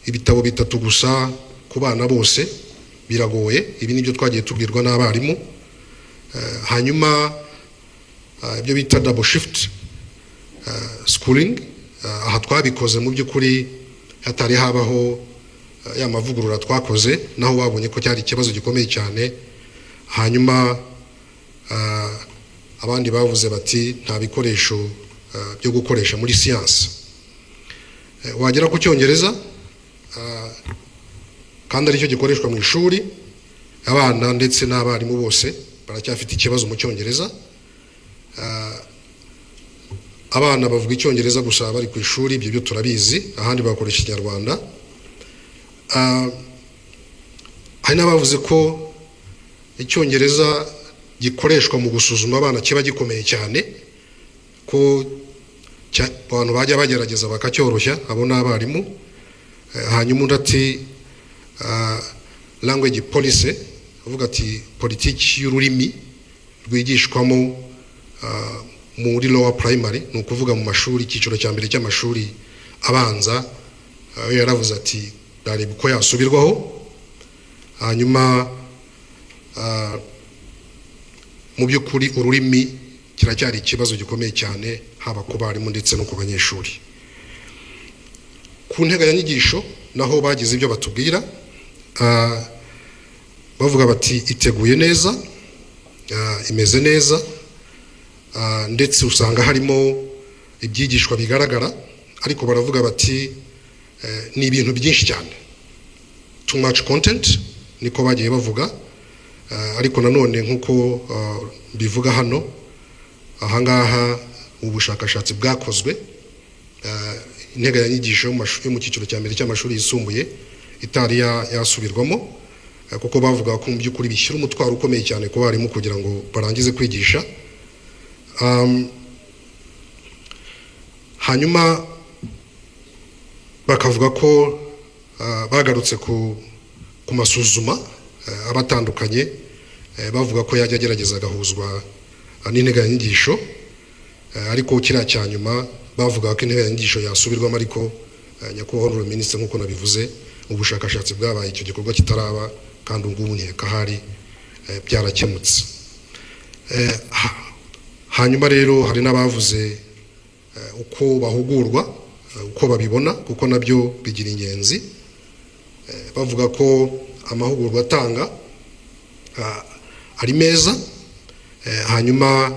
ibitabo bitatu gusa ku bana bose biragoye. Ibi nibyo twagiye tubwirwa n'abarimu. Hanyuma ibyo bita double shift schooling, aha twabikoze mu by'ukuri hatari habaho ya mavugurura twakoze, naho babonye ko cyari ikibazo gikomeye cyane. Hanyuma abandi bavuze bati: "Nta bikoresho byo gukoresha muri siyansi." Wagera ku Cyongereza, kandi aricyo gikoreshwa mu ishuri, abana ndetse n'abarimu bose baracyafite ikibazo mu Cyongereza. Abana bavuga Icyongereza gusa bari ku ishuri, ibyo byo turabizi, ahandi bakoresha Ikinyarwanda. Hari n'abavuze ko Icyongereza gikoreshwa mu gusuzuma abana kiba gikomeye cyane, ko abantu bajya bagerageza bakacyoroshya. Abo ni abarimu. Hanyuma undi ati language policy, avuga ati politiki y'ururimi rwigishwamo. Muri lower primary, ni ukuvuga mu mashuri icyiciro cya mbere cy'amashuri abanza, yaravuze ati dareba uko yasubirwaho. Hanyuma mu by'ukuri ururimi kiracyari ikibazo gikomeye cyane, haba ku barimu ndetse no ku banyeshuri. Ku nteganyanyigisho naho bagize ibyo batubwira, bavuga bati iteguye neza, imeze neza, ndetse usanga harimo ibyigishwa bigaragara, ariko baravuga bati ni ibintu byinshi cyane, too much content, niko bagiye bavuga. Ariko nanone nk'uko bivuga hano ahangaha, ubushakashatsi bwakozwe integanyanyigisho yo mu cyiciro cya mbere cy'amashuri yisumbuye itari yasubirwamo, kuko bavuga ko mu by'ukuri bishyira umutwaro ukomeye cyane ku barimu kugira ngo barangize kwigisha. Hanyuma bakavuga ko bagarutse ku masuzuma aba atandukanye, bavuga ko yajya agerageza agahuzwa n'integanyanyigisho, ariko kiriya cya nyuma bavuga ko integanyanyigisho yasubirwamo, ariko nyakubahwa honorable minisitiri, nk'uko nabivuze, ubushakashatsi bwabaye icyo gikorwa kitaraba, kandi ubu ngubu nkeka ahari byarakemutse. Hanyuma rero hari n'abavuze uko bahugurwa, uko babibona, kuko nabyo bigira ingenzi. Bavuga ko amahugurwa atanga ari meza, hanyuma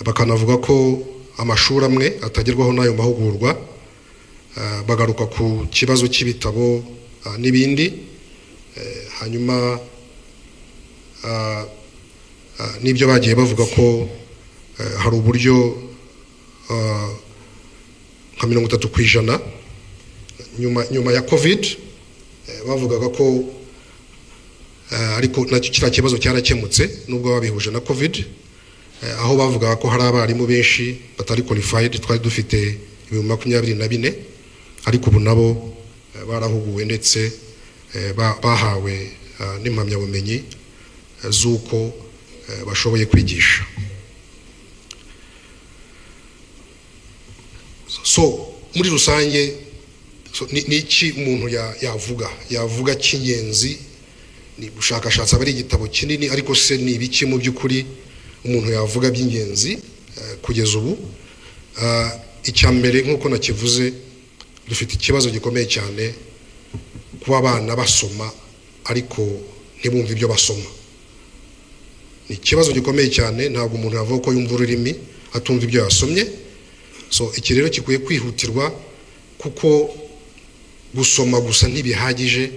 bakanavuga ko amashuri amwe atagerwaho n'ayo mahugurwa. Bagaruka ku kibazo cy'ibitabo n'ibindi, hanyuma n'ibyo bagiye bavuga ko hari uburyo nka 30% nyuma ya COVID, bavugaga ko ariko nacyo kiriya kibazo cyarakemutse nubwo babihuje na COVID, aho bavugaga ko hari abarimu benshi batari qualified. Twari dufite 24,000, ariko ubu nabo barahuguwe ndetse bahawe n'impamyabumenyi z'uko bashoboye kwigisha. So muri rusange, so, ni iki umuntu yavuga cy'ingenzi? Ni ubushakashatsi, aba ari igitabo kinini, ariko se ni ibiki mu by'ukuri umuntu yavuga by'ingenzi kugeza ubu? Icya mbere, nk'uko nakivuze, dufite ikibazo gikomeye cyane kuba abana basoma ariko ntibumve ibyo basoma. Ni ikibazo gikomeye cyane. Ntabwo umuntu yavuga ko yumva ururimi atumva ibyo yasomye. So iki rero gikwiye kwihutirwa, kuko gusoma gusa ntibihagije,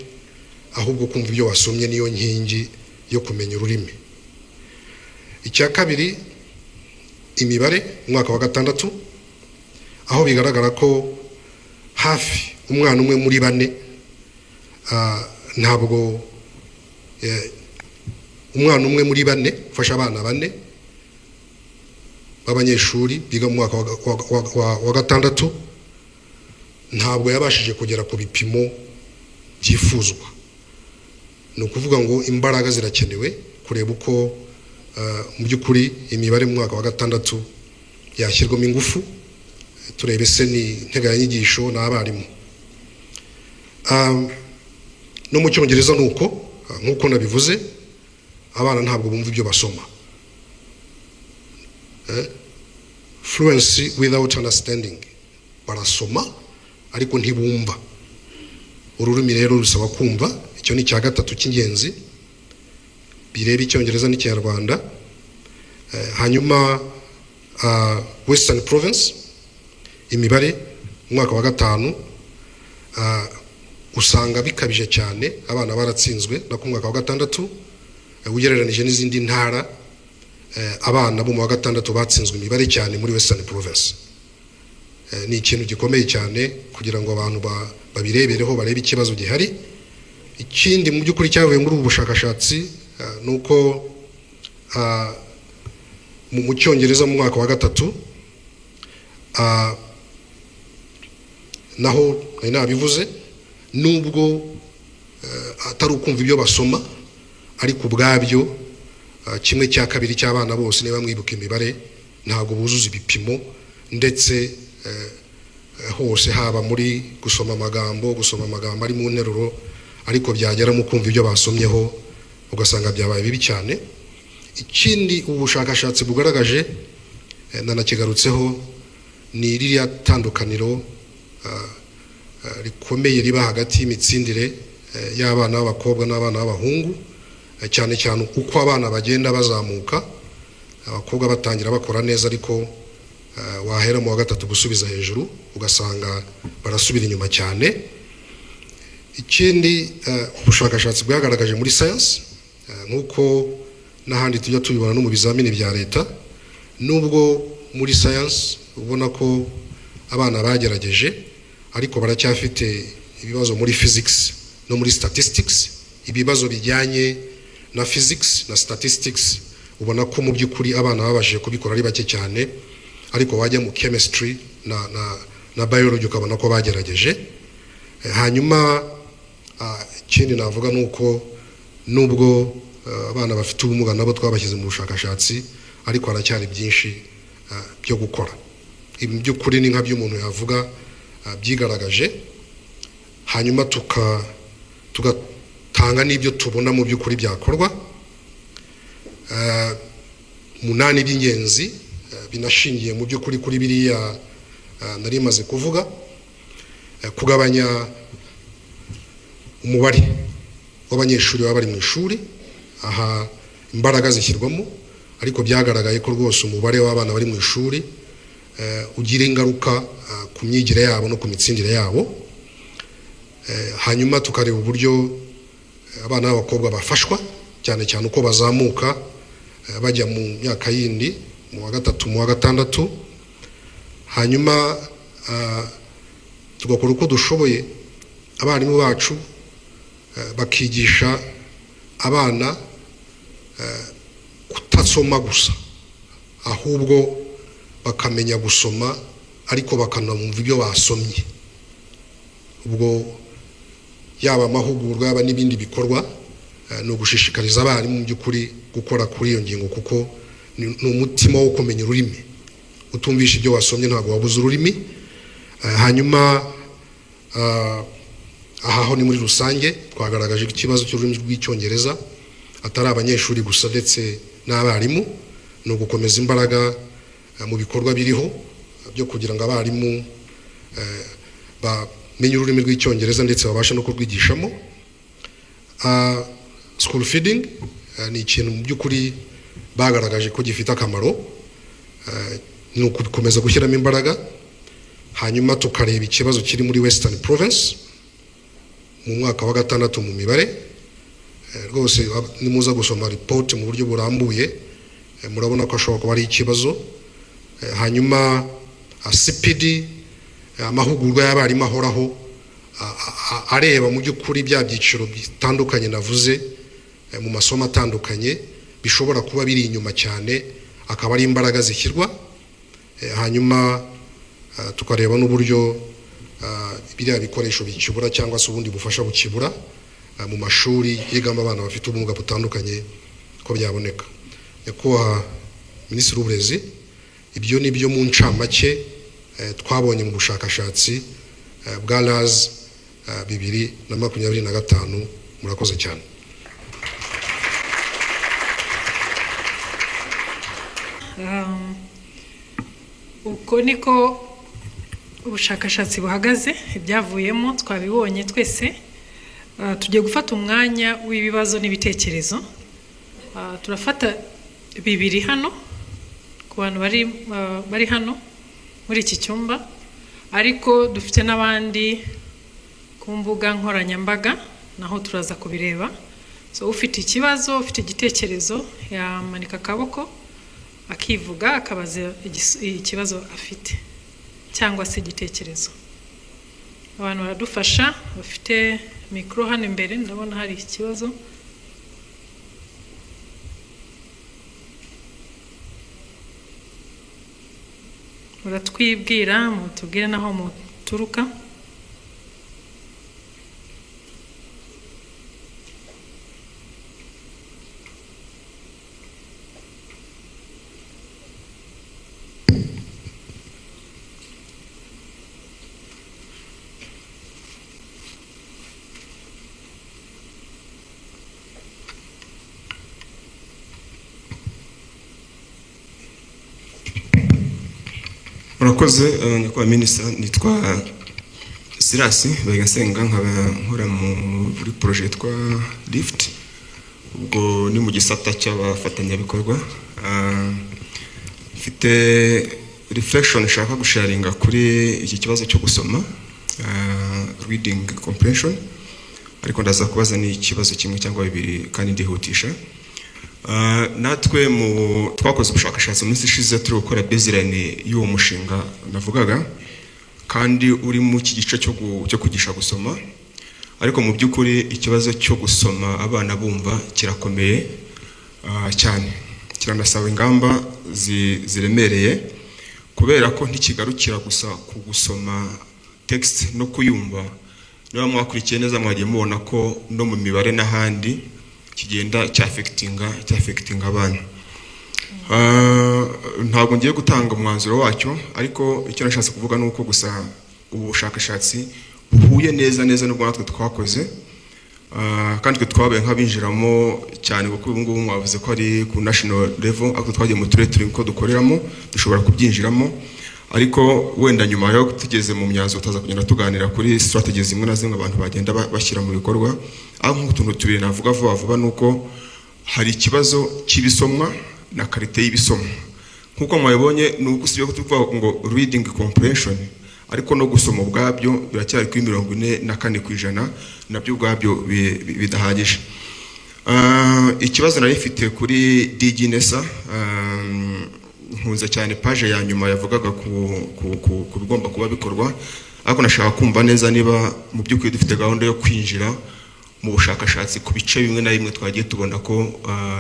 ahubwo kumva ibyo wasomye niyo nkingi yo kumenya ururimi. Icya kabiri, imibare umwaka wa gatandatu, aho bigaragara ko hafi umwana umwe muri bane, ntabwo umwana umwe muri bane, ufasha abana bane b'abanyeshuri biga mu mwaka wa gatandatu, ntabwo yabashije kugera ku bipimo byifuzwa. Ni ukuvuga ngo imbaraga zirakenewe kureba uko mu by'ukuri imibare mu mwaka wa gatandatu yashyirwamo ingufu, turebe se ni integanyanyigisho n'abarimu. No mu Cyongereza ni uko, nk'uko nabivuze, abana ntabwo bumva ibyo basoma. Fluency without understanding, barasoma ariko ntibumva. Ururimi rero rusaba kumva. Icyo ni icya gatatu cy'ingenzi bireba Icyongereza n'Ikinyarwanda. Hanyuma Western Province, imibare mu mwaka wa gatanu, usanga bikabije cyane, abana baratsinzwe no ku mwaka wa gatandatu, ugereranije n'izindi ntara. Abana bo mu wa gatandatu batsinzwe imibare cyane muri Western Province. Ni ikintu gikomeye cyane kugira ngo abantu babirebereho, barebe ikibazo gihari. Ikindi mu by'ukuri cyavuye muri ubu bushakashatsi ni uko mu Cyongereza mu mwaka wa gatatu, naho nari nabivuze, nubwo atari ukumva ibyo basoma, ariko ubwabyo 1/2 cy'abana bose, niba mwibuka imibare. ntabwo buzuza ibipimo, ndetse hose, haba muri gusoma amagambo, gusoma amagambo ari mu nteruro, ariko byagera mu kumva ibyo basomyeho ugasanga byabaye bibi cyane. Ikindi ubu bushakashatsi bugaragaje, nanakigarutseho, ni ririya tandukaniro rikomeye riba hagati y'imitsindire y'abana b'abakobwa n'abana b'abahungu, cyane cyane uko abana bagenda bazamuka. Abakobwa batangira bakora neza, ariko wahera mu wa gatatu gusubiza hejuru ugasanga barasubira inyuma cyane. Ikindi ubushakashatsi bwagaragaje muri science, nk'uko n'ahandi tujya tubibona no mu bizamini bya leta, nubwo muri science ubona ko abana bagerageje, ariko baracyafite ibibazo muri physics no muri statistics. Ibibazo bijyanye na physics na statistics ubona ko mu by'ukuri abana babashije kubikora ari bake cyane, ariko wajya mu chemistry na biology ukabona ko bagerageje. Hanyuma ikindi navuga ni uko nubwo abana bafite ubumuga nabo twabashyize mu bushakashatsi, ariko haracyari byinshi byo gukora. Ibi by'ukuri ni nka by'umuntu yavuga byigaragaje, hanyuma tugatanga n'ibyo tubona mu by'ukuri byakorwa. 8 by'ingenzi, binashingiye mu by'ukuri kuri biriya nari maze kuvuga: kugabanya umubare w'abanyeshuri baba bari mu ishuri. Aha imbaraga zishyirwamo, ariko byagaragaye ko rwose umubare w'abana bari mu ishuri ugira ingaruka ku myigire yabo no ku mitsindire yabo. Hanyuma tukareba uburyo abana b'abakobwa bafashwa, cyane cyane uko bazamuka bajya mu myaka yindi, mu wa gatatu, mu wa gatandatu. Hanyuma tugakora uko dushoboye abarimu bacu bakigisha abana kutasoma gusa, ahubwo bakamenya gusoma, ariko bakanumva ibyo basomye. Ubwo yaba amahugurwa, yaba n'ibindi bikorwa, ni ugushishikariza abarimu mu by'ukuri gukora kuri iyo ngingo, kuko ni umutima wo kumenya ururimi. Utumvisha ibyo wasomye ntabwo wabuze ururimi. Hanyuma aha ho ni muri rusange twagaragaje ikibazo cy'ururimi rw'Icyongereza, atari abanyeshuri gusa ndetse n'abarimu. Ni ugukomeza imbaraga mu bikorwa biriho byo kugira ngo abarimu bamenye ururimi rw'Icyongereza ndetse babashe no kurwigishamo. School feeding ni ikintu mu by'ukuri bagaragaje ko gifite akamaro, ni ugukomeza gushyiramo imbaraga. Hanyuma tukareba ikibazo kiri muri Western Province mu mwaka wa gatandatu mu mibare. Rwose nimuza gusoma report mu buryo burambuye, murabona ko ashobora kuba ari ikibazo. Hanyuma CPD, amahugurwa y'abarimu ahoraho, areba mu by'ukuri bya byiciro bitandukanye navuze mu masomo atandukanye bishobora kuba biri inyuma cyane, akaba ari imbaraga zishyirwa. Hanyuma tukareba n'uburyo biriya bikoresho bikibura cyangwa se ubundi bufasha bukibura mu mashuri yigamo abana bafite ubumuga butandukanye ko byaboneka. Nyakubahwa Minisitiri w'Uburezi, ibyo ni byo mu ncamake twabonye mu bushakashatsi bwa RAS 2025. Murakoze cyane. Uko niko ubushakashatsi buhagaze, ibyavuyemo twabibonye twese. Tugiye gufata umwanya w'ibibazo n'ibitekerezo. Turafata bibiri hano ku bantu bari hano muri iki cyumba, ariko dufite n'abandi ku mbuga nkoranyambaga, naho turaza kubireba. So ufite ikibazo, ufite igitekerezo, yamanika akaboko akivuga, akabaza ikibazo afite cyangwa se igitekerezo. Abantu baradufasha bafite mikoro hano imbere, ndabona hari ikibazo. Muratwibwira, mutubwire n'aho muturuka. Murakoze, nyakubahwa minisita. Nitwa Sirasi Bayigasenga, nkaba nkora muri projet yitwa LIFT, ubwo ni mu gisata cy'abafatanyabikorwa. Mfite reflection nshaka gusharinga kuri iki kibazo cyo gusoma, reading comprehension, ariko ndaza kubaza ni ikibazo kimwe cyangwa bibiri kandi ndihutisha. Natwe mu twakoze ubushakashatsi mu minsi ishize, turi gukora baseline y'uwo mushinga navugaga, kandi uri mu iki gice cyo kwigisha gusoma. Ariko mu by'ukuri ikibazo cyo gusoma abana bumva kirakomeye cyane, kiranasaba ingamba ziremereye, kubera ko ntikigarukira gusa ku gusoma text no kuyumva. Niba mwakurikiye neza, mwagiye mubona ko no mu mibare n'ahandi kigenda cyaffectinga abana. Ntabwo ngiye gutanga umwanzuro wacyo, ariko icyo nashatse kuvuga ni uko gusa ubu bushakashatsi buhuye neza neza n'ubwo natwe twakoze. Kandi twe twabaye nk'abinjiramo cyane, kuko ubu ngubu mwavuze ko ari ku national level, ariko twagiye mu turere turi ko dukoreramo, dushobora kubyinjiramo. Ariko wenda nyuma yo tugeze mu myanzuro, tutaza kugenda tuganira kuri strategies zimwe na zimwe abantu bagenda bashyira mu bikorwa. Aho nk'utuntu tubiri navuga vuba vuba ni uko hari ikibazo cy'ibisomwa na qualité y'ibisomwa. Nk'uko mwabibonye, ni uko usibye ko tuvuga ngo reading comprehension, ariko no gusoma ubwabyo biracyari kuri 44%, nabyo ubwabyo bidahagije. Ikibazo nari mfite kuri DG NESA, nkunze cyane page ya nyuma yavugaga ku bigomba kuba bikorwa, ariko nashaka kumva neza niba mu by'ukuri dufite gahunda yo kwinjira mu bushakashatsi ku bice bimwe na bimwe twagiye tubona ko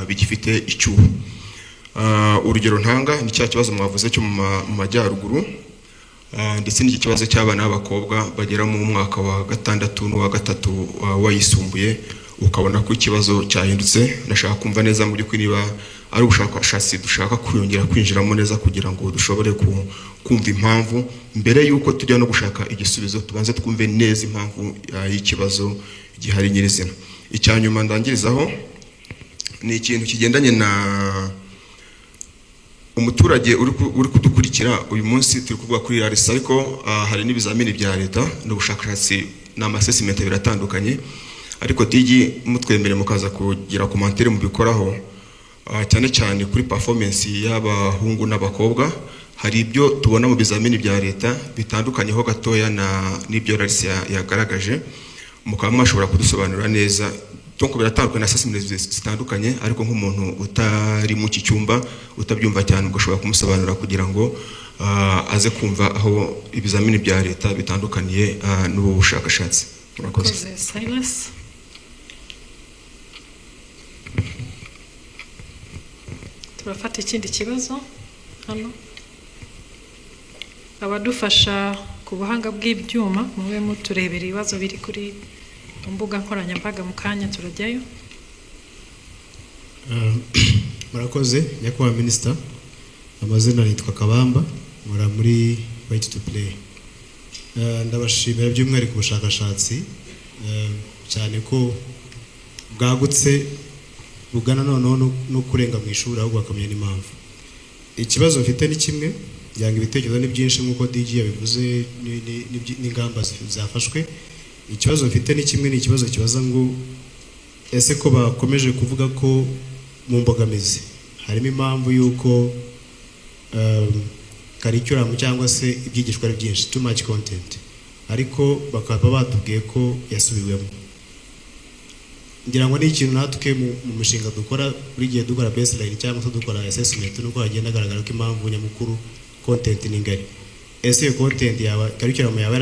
bigifite icyuho. Urugero ntanga ni cya kibazo mwavuze cyo mu majyaruguru, ndetse n'iki kibazo cy'abana b'abakobwa bagera mu mwaka wa gatandatu n'uwa gatatu wayisumbuye, ukabona ko ikibazo cyahindutse. Ndashaka kumva neza mu by'ukuri niba ari ubushakashatsi dushaka kwiyongera kwinjiramo neza, kugira ngo dushobore kumva impamvu mbere y'uko tujya no gushaka igisubizo, tubanze twumve neza impamvu y'ikibazo gihari nyirizina. Icya nyuma ndangirizaho ni ikintu kigendanye na umuturage uri kudukurikira uyu munsi. Turi kuvuga kuri RC, ariko hari n'ibizamini bya leta n'ubushakashatsi ni assessment biratandukanye. Ariko DG, mutwemere mukaza kugira commentaire mubikoraho, cyane cyane kuri performance y'abahungu n'abakobwa. Hari ibyo tubona mu bizamini bya leta bitandukanyeho gatoya na n'ibyo RC yagaragaje, mukaba mwashobora kudusobanurira neza. Donc biratandukanye na assessment zitandukanye, ariko nk'umuntu utari mu iki cyumba, utabyumva cyane, ugashobora kumusobanurira kugira ngo aze kumva aho ibizamini bya leta bitandukaniye n'ubu bushakashatsi. Murakoze. Murakoze, Silas. Turafata ikindi kibazo hano. Abadufasha ku buhanga bw'ibyuma, mube muturebera ibibazo biri kuri mbuga nkoranyambaga, mu kanya turajyayo. Murakoze nyakubahwa minisita. Amazina nitwa Kabamba, nkora muri Right to Play. Ndabashimira by'umwihariko ubushakashatsi, cyane ko bwagutse bugana noneho no kurenga mu ishuri, ahubwo bakamenya n'impamvu. Ikibazo mfite ni kimwe, ngira ngo ibitekerezo ni byinshi nk'uko DG yabivuze n'ingamba zafashwe. Ikibazo mfite ni kimwe, ni ikibazo kibaza ngo ese ko bakomeje kuvuga ko mu mbogamizi harimo impamvu y'uko curriculum cyangwa se ibyigishwa ari byinshi, too much content, ariko bakaba batubwiye ko yasubiwemo. Ngira ngo ni ikintu natwe mu mishinga dukora buri gihe, dukora baseline cyangwa se dukora assessment, nuko hagenda hagaragara ko impamvu nyamukuru content ni ngari. Ese iyo content yaba, curriculum yaba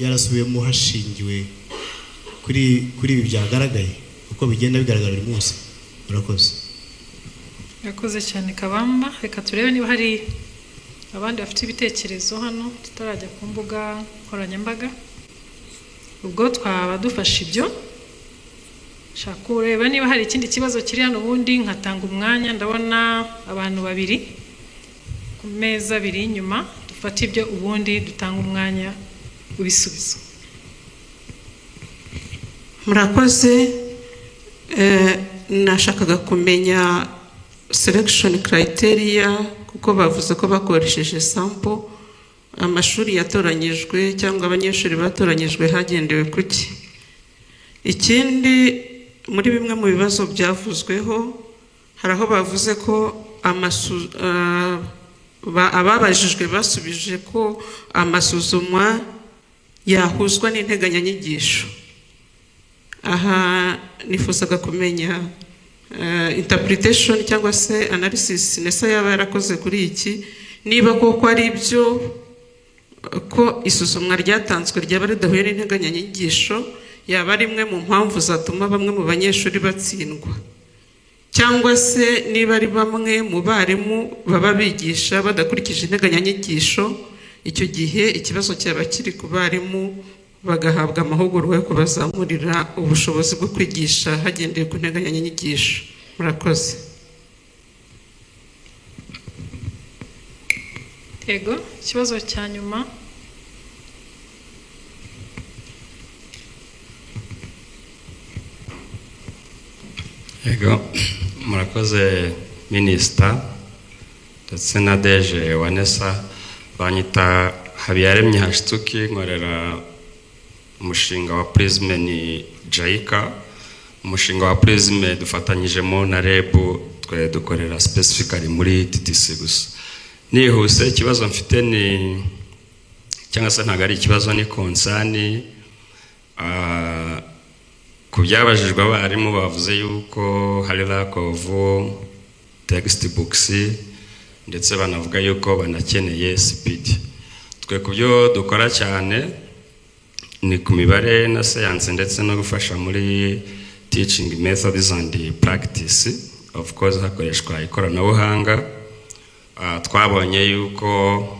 yarasubiwemo hashingiwe kuri ibi byagaragaye, uko bigenda bigaragara buri munsi? Murakoze. Murakoze cyane, Kabamba. Reka turebe niba hari abandi bafite ibitekerezo hano tutarajya ku mbuga nkoranyambaga. Ubwo twaba dufashe ibyo, shaka kureba niba hari ikindi kibazo kiri hano, ubundi nkatanga umwanya. Ndabona abantu babiri ku meza abiri inyuma. Dufate ibyo, ubundi dutanga umwanya w'ibisubizo. Murakoze. Nashakaga kumenya selection criteria, kuko bavuze ko bakoresheje sample. Amashuri yatoranyijwe cyangwa abanyeshuri batoranyijwe hagendewe ku ki? Ikindi, muri bimwe mu bibazo byavuzweho, hari aho bavuze ko ababajijwe basubije ko amasuzumwa yahuzwa n'integanyanyigisho. Aha nifuzaga kumenya interpretation cyangwa se analysis NESA yaba yarakoze kuri iki, niba koko ari ibyo ko isuzumwa ryatanzwe ryaba ridahuye n'integanyanyigisho, yaba ari imwe mu mpamvu zatuma bamwe mu banyeshuri batsindwa, cyangwa se niba ari bamwe mu barimu baba bigisha badakurikije integanyanyigisho, icyo gihe ikibazo cyaba kiri ku barimu, bagahabwa amahugurwa yo kubazamurira ubushobozi bwo kwigisha hagendewe ku nteganyanyigisho. Murakoze. Yego, ikibazo cya nyuma. Yego, murakoze minisita ndetse na DG wa NESA. Banyita Habiyaremye Hashituki, nkorera umushinga wa Prisme, ni JICA. Umushinga wa Prisme dufatanyijemo na REB, twe dukorera specifically muri TTC gusa. Nihuse, ikibazo mfite ni, cyangwa se ntabwo ari ikibazo, ni concern. Ku byabajijwe abarimu, bavuze yuko hari lack of textbooks, ndetse banavuga yuko banakeneye CPD. Twe ku byo dukora cyane ni ku mibare na siyansi, ndetse no gufasha muri teaching methods and practice, of course hakoreshwa ikoranabuhanga. Twabonye yuko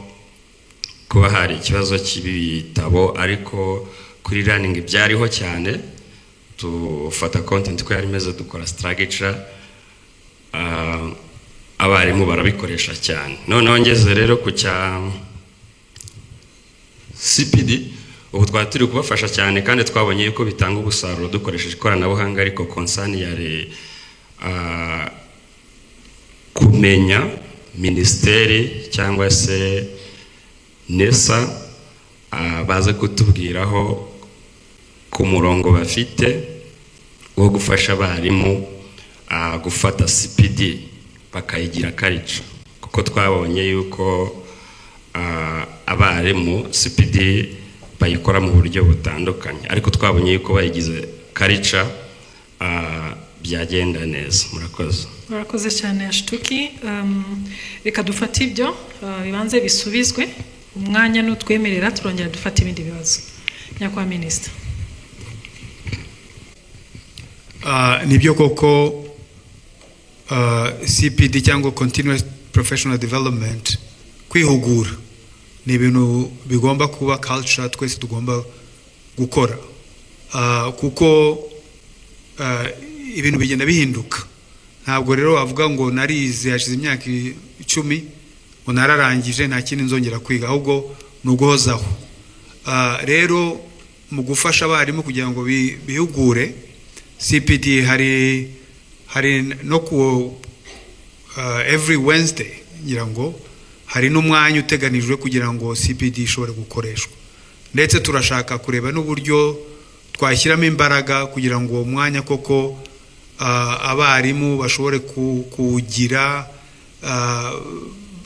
kuba hari ikibazo cy'ibitabo, ariko kuri learning byariho cyane. Tufata content ko yari imeze, dukora structure, abarimu barabikoresha cyane. Noneho ngeze rero ku cya CPD, ubu twari turi kubafasha cyane kandi twabonye yuko bitanga umusaruro dukoresheje ikoranabuhanga, ariko concern yari kumenya minisiteri cyangwa se NESA, baze kutubwiraho ku murongo bafite wo gufasha abarimu gufata CPD bakayigira culture, kuko twabonye yuko abarimu CPD bayikora mu buryo butandukanye, ariko twabonye yuko bayigize culture byagenda neza. Murakoze. Murakoze cyane, Ashituki. Reka dufate ibyo bibanze bisubizwe. Umwanya nutwemerera turongera dufate ibindi bibazo. Nyakubahwa minisita. Nibyo koko, CPD cyangwa continuous professional development, kwihugura, ni ibintu bigomba kuba culture twese tugomba gukora, kuko ibintu bigenda bihinduka. Ntabwo rero wavuga ngo narize hashize imyaka 10, ngo nararangije, nta kindi nzongera kwiga, ahubwo ni uguhozaho. Rero mu gufasha abarimu kugira ngo bihugure CPD, hari no ku every Wednesday ngira ngo hari n'umwanya uteganijwe kugira ngo CPD ishobore gukoreshwa, ndetse turashaka kureba n'uburyo twashyiramo imbaraga kugira ngo uwo mwanya koko abarimu bashobore kuwugira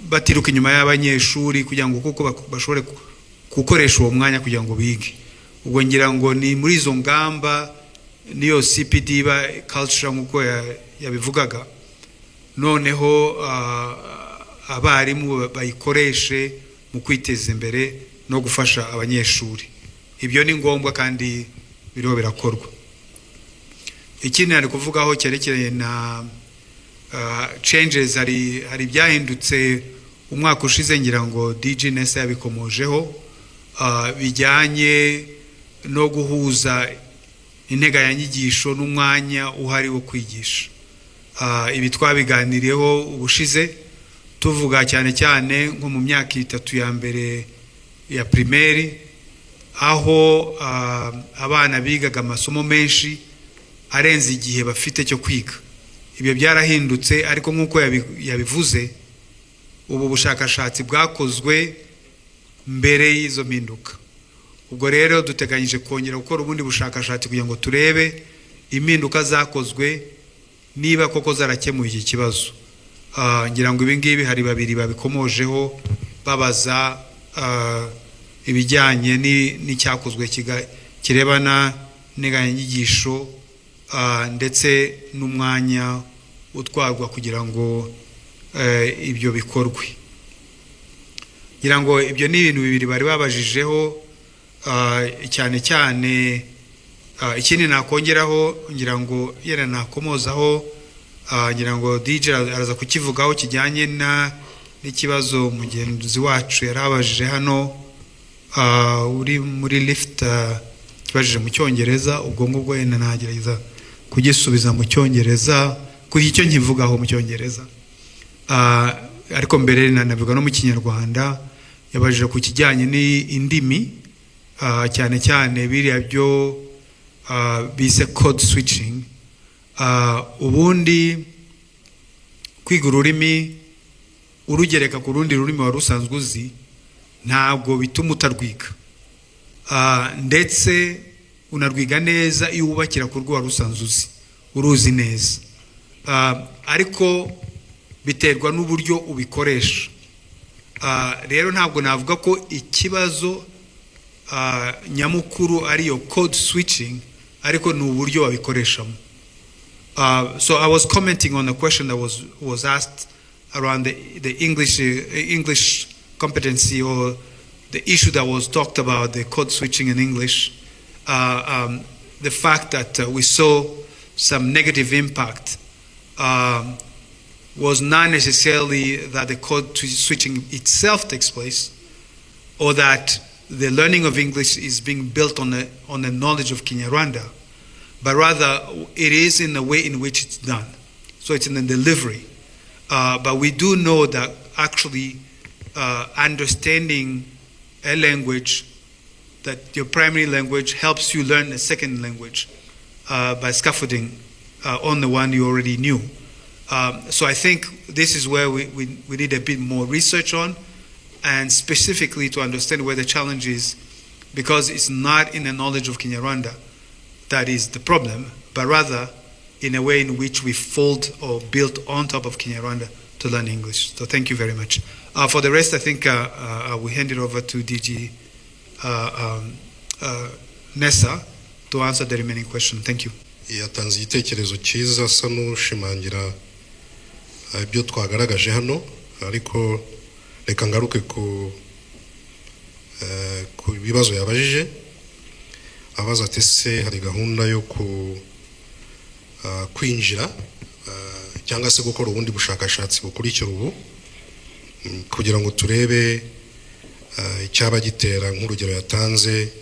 batiruka inyuma y'abanyeshuri, kugira ngo koko bashobore gukoresha uwo mwanya kugira ngo bige. Ubwo ngira ngo ni muri izo ngamba niyo CPD iba culture nk'uko yabivugaga, noneho abarimu bayikoreshe mu kwiteza imbere no gufasha abanyeshuri. Ibyo ni ngombwa kandi biriho birakorwa. Ikindi nari kuvugaho cyerekeranye na changes, hari ibyahindutse umwaka ushize, ngira ngo DG NESA yabikomojeho, bijyanye no guhuza integanyanyigisho n'umwanya uhari wo kwigisha. Ibi twabiganiriyeho ubushize, tuvuga cyane cyane nko mu myaka 3 ya mbere ya primaire, aho abana bigaga amasomo menshi arenze igihe bafite cyo kwiga. Ibyo byarahindutse, ariko nk'uko yabivuze, ubu bushakashatsi bwakozwe mbere y'izo mpinduka. Ubwo rero duteganyije kongera gukora ubundi bushakashatsi kugira ngo turebe impinduka zakozwe niba koko zarakemuye iki kibazo. Ngira ngo ibi ngibi hari babiri babikomojeho babaza ibijyanye n'icyakozwe kirebana n'integanyanyigisho ndetse n'umwanya utwarwa kugira ngo ibyo bikorwe. Ngira ngo ibyo ni ibintu bibiri bari babajijeho cyane cyane. Ikindi nakongeraho, ngira ngo yera nakomozaho, ngira ngo DJ araza kukivugaho, kijyanye na n'ikibazo mugenzi wacu yari abajije hano uri muri lift, kibajije mu Cyongereza. Ubwo ngubwo wenda nagerageza kugisubiza mu Cyongereza, kugira icyo nkivugaho mu Cyongereza, ariko mbere nanavuga no mu Kinyarwanda. Yabajije ku kijyanye n'indimi, cyane cyane biriya byo bise code switching. Ubundi kwiga ururimi urugereka ku rundi rurimi wari usanzwe uzi ntabwo bituma utarwiga, ndetse unarwiga neza iyo wubakira ku rwo wari usanzwe uzi, uruzi neza, ariko biterwa n'uburyo ubikoresha. Rero ntabwo navuga ko ikibazo nyamukuru ariyo code switching, ariko ni uburyo babikoreshamo. So I was commenting on a question that was asked around the English competency or the issue that was talked about, the code switching in English, the fact that we saw some negative impact was not necessarily that the code switching itself takes place or that the learning of English is being built on the knowledge of Kinyarwanda, but rather it is in the way in which it's done. So it's in the delivery. But we do know that actually understanding a language, that your primary language helps you learn a second language by scaffolding on the one you already knew. So I think this is where we need a bit more research on, and specifically to understand where the challenge is, because it's not in the knowledge of Kinyarwanda that is the problem, but rather in a way in which we fold or build on top of Kinyarwanda to learn English. So thank you very much. For the rest, I think I will hand it over to DG NESA to answer the remaining question. Thank you. Yatanze igitekerezo cyiza asa n'ushimangira ibyo twagaragaje hano, ariko reka ngaruke ku bibazo yabajije. Abaza ati: "Ese hari gahunda yo ku kwinjira cyangwa se gukora ubundi bushakashatsi bukurikira ubu kugira ngo turebe icyaba gitera?" Nk'urugero yatanze,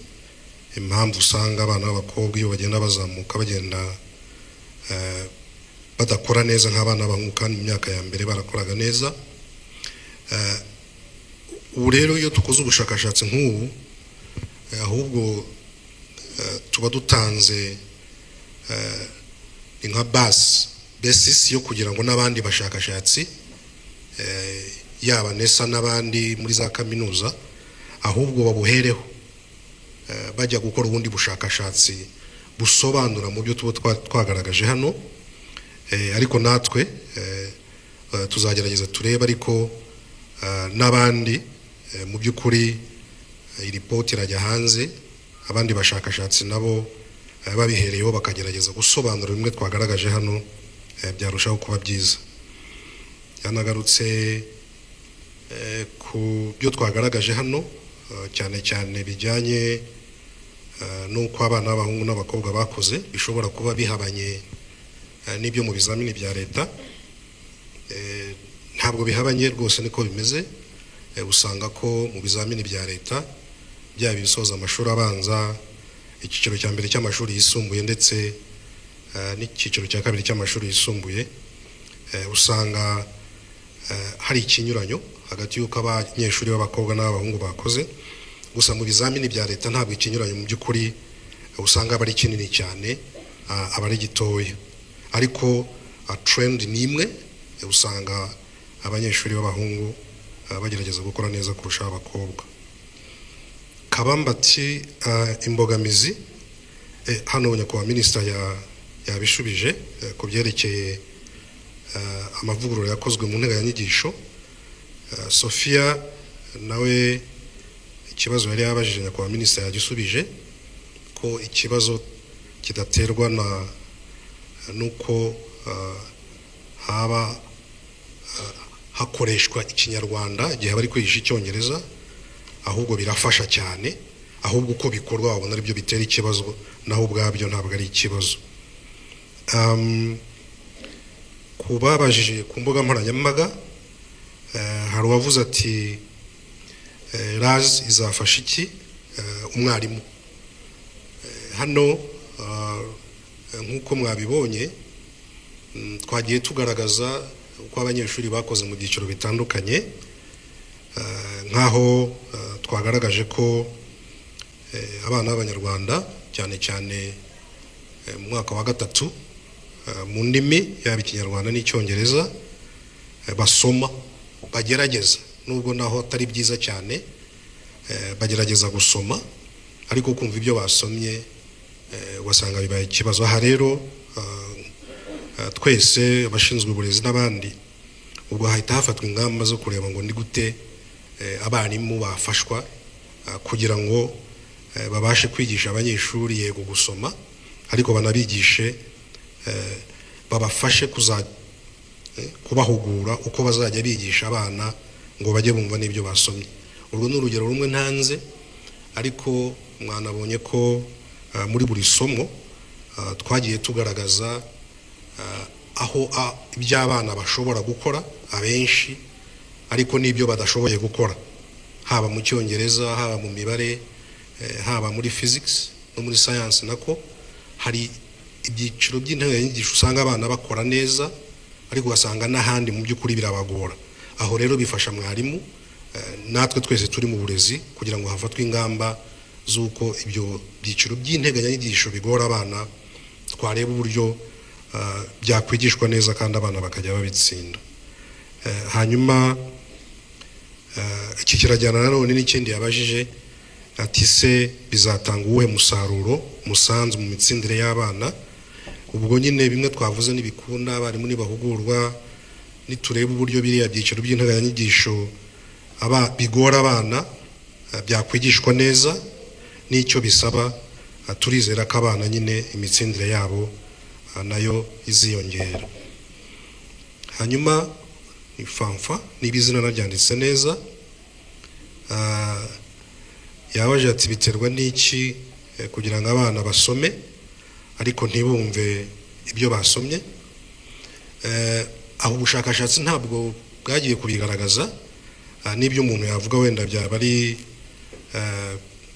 impamvu usanga abana b'abakobwa iyo bagenda bazamuka bagenda badakora neza nk'abana b'abahungu, kandi mu myaka ya mbere barakoraga neza. Ubu rero iyo dukoze ubushakashatsi nk'ubu, ahubwo tuba dutanze ni nka basis yo kugira ngo n'abandi bashakashatsi, yaba NESA n'abandi muri za kaminuza, ahubwo babuhereho bajya gukora ubundi bushakashatsi busobanura mu byo tuba twagaragaje hano. Ariko natwe tuzagerageza turebe, ariko n'abandi mu by'ukuri iyi ripoti irajya hanze, abandi bashakashatsi nabo babihereyeho bakagerageza gusobanura bimwe twagaragaje hano, byarushaho kuba byiza. Yanagarutse ku byo twagaragaje hano, cyane cyane bijyanye n'uko abana b'abahungu n'abakobwa bakoze bishobora kuba bihabanye n'ibyo mu bizamini bya leta. Ntabwo bihabanye rwose, niko bimeze. Usanga ko mu bizamini bya leta, byaba ibisoza amashuri abanza, icyiciro cya mbere cy'amashuri yisumbuye ndetse n'icyiciro cya kabiri cy'amashuri yisumbuye, usanga hari ikinyuranyo hagati y'uko abanyeshuri b'abakobwa n'ab'abahungu bakoze. Gusa mu bizamini bya leta ntabwo ikinyuranyo mu by'ukuri usanga aba ari kinini cyane, aba ari gitoya, ariko trend ni imwe, usanga abanyeshuri b'abahungu bagerageza gukora neza kurusha abakobwa. Kabamba ati imbogamizi hano nyakubahwa minisita yabishubije ku byerekeye amavugurura yakozwe mu nteganyanyigisho. Sophia nawe ikibazo yari yabajije nyakubahwa minisita yagisubije, ko ikibazo kidaterwa na nuko haba hakoreshwa Ikinyarwanda igihe bari kwigisha Icyongereza, ahubwo birafasha cyane, ahubwo uko bikorwa wabona aribyo bitera ikibazo, naho ubwabyo ntabwo ari ikibazo. Ku babajije ku mbuga nkoranyambaga, hari uwavuze ati "RAS izafasha iki umwarimu?" Hano nk'uko mwabibonye, twagiye tugaragaza uko abanyeshuri bakoze mu byiciro bitandukanye, nk'aho twagaragaje ko abana b'Abanyarwanda, cyane cyane mu mwaka wa gatatu, mu ndimi yaba Ikinyarwanda n'Icyongereza, basoma, bagerageza, nubwo naho atari byiza cyane, bagerageza gusoma, ariko kumva ibyo basomye ugasanga bibaye ikibazo. Aha rero twese abashinzwe uburezi n'abandi, ubwo hahita hafatwa ingamba zo kureba ngo ni gute abarimu bafashwa kugira ngo babashe kwigisha abanyeshuri, yego gusoma, ariko banabigishe, babafashe kubahugura uko bazajya bigisha abana ngo bajye bumva n'ibyo basomye. Urwo ni urugero rumwe ntanze, ariko mwanabonye ko muri buri somo twagiye tugaragaza aho ibyo abana bashobora gukora abenshi, ariko n'ibyo badashoboye gukora, haba mu Cyongereza, haba mu mibare, haba muri physics no muri science. Nako hari ibyiciro by'integanyanyigisho usanga abana bakora neza, ariko ugasanga n'ahandi mu by'ukuri birabagora. Aho rero bifasha mwarimu, natwe twese turi mu burezi, kugira ngo hafatwe ingamba z'uko ibyo byiciro by'integanyanyigisho bigora abana twareba uburyo byakwigishwa neza kandi abana bakajya babitsinda. Hanyuma iki kirajyana nanone n'ikindi yabajije ati: "Se bizatanga uwuhe musaruro, umusanzu mu mitsindire y'abana?" Ubwo nyine bimwe twavuze, n'ibikunda abarimu nibahugurwa, nitureba uburyo biriya byiciro by'integanyanyigisho aba bigora abana byakwigishwa neza n'icyo bisaba, turizera ko abana nyine imitsindire yabo nayo iziyongera. Hanyuma ni Fanfa, niba izina naryanditse neza, yabaje ati: "Biterwa n'iki kugira ngo abana basome ariko ntibumve ibyo basomye?" Aho ubushakashatsi ntabwo bwagiye kubigaragaza, n'ibyo umuntu yavuga wenda byaba ari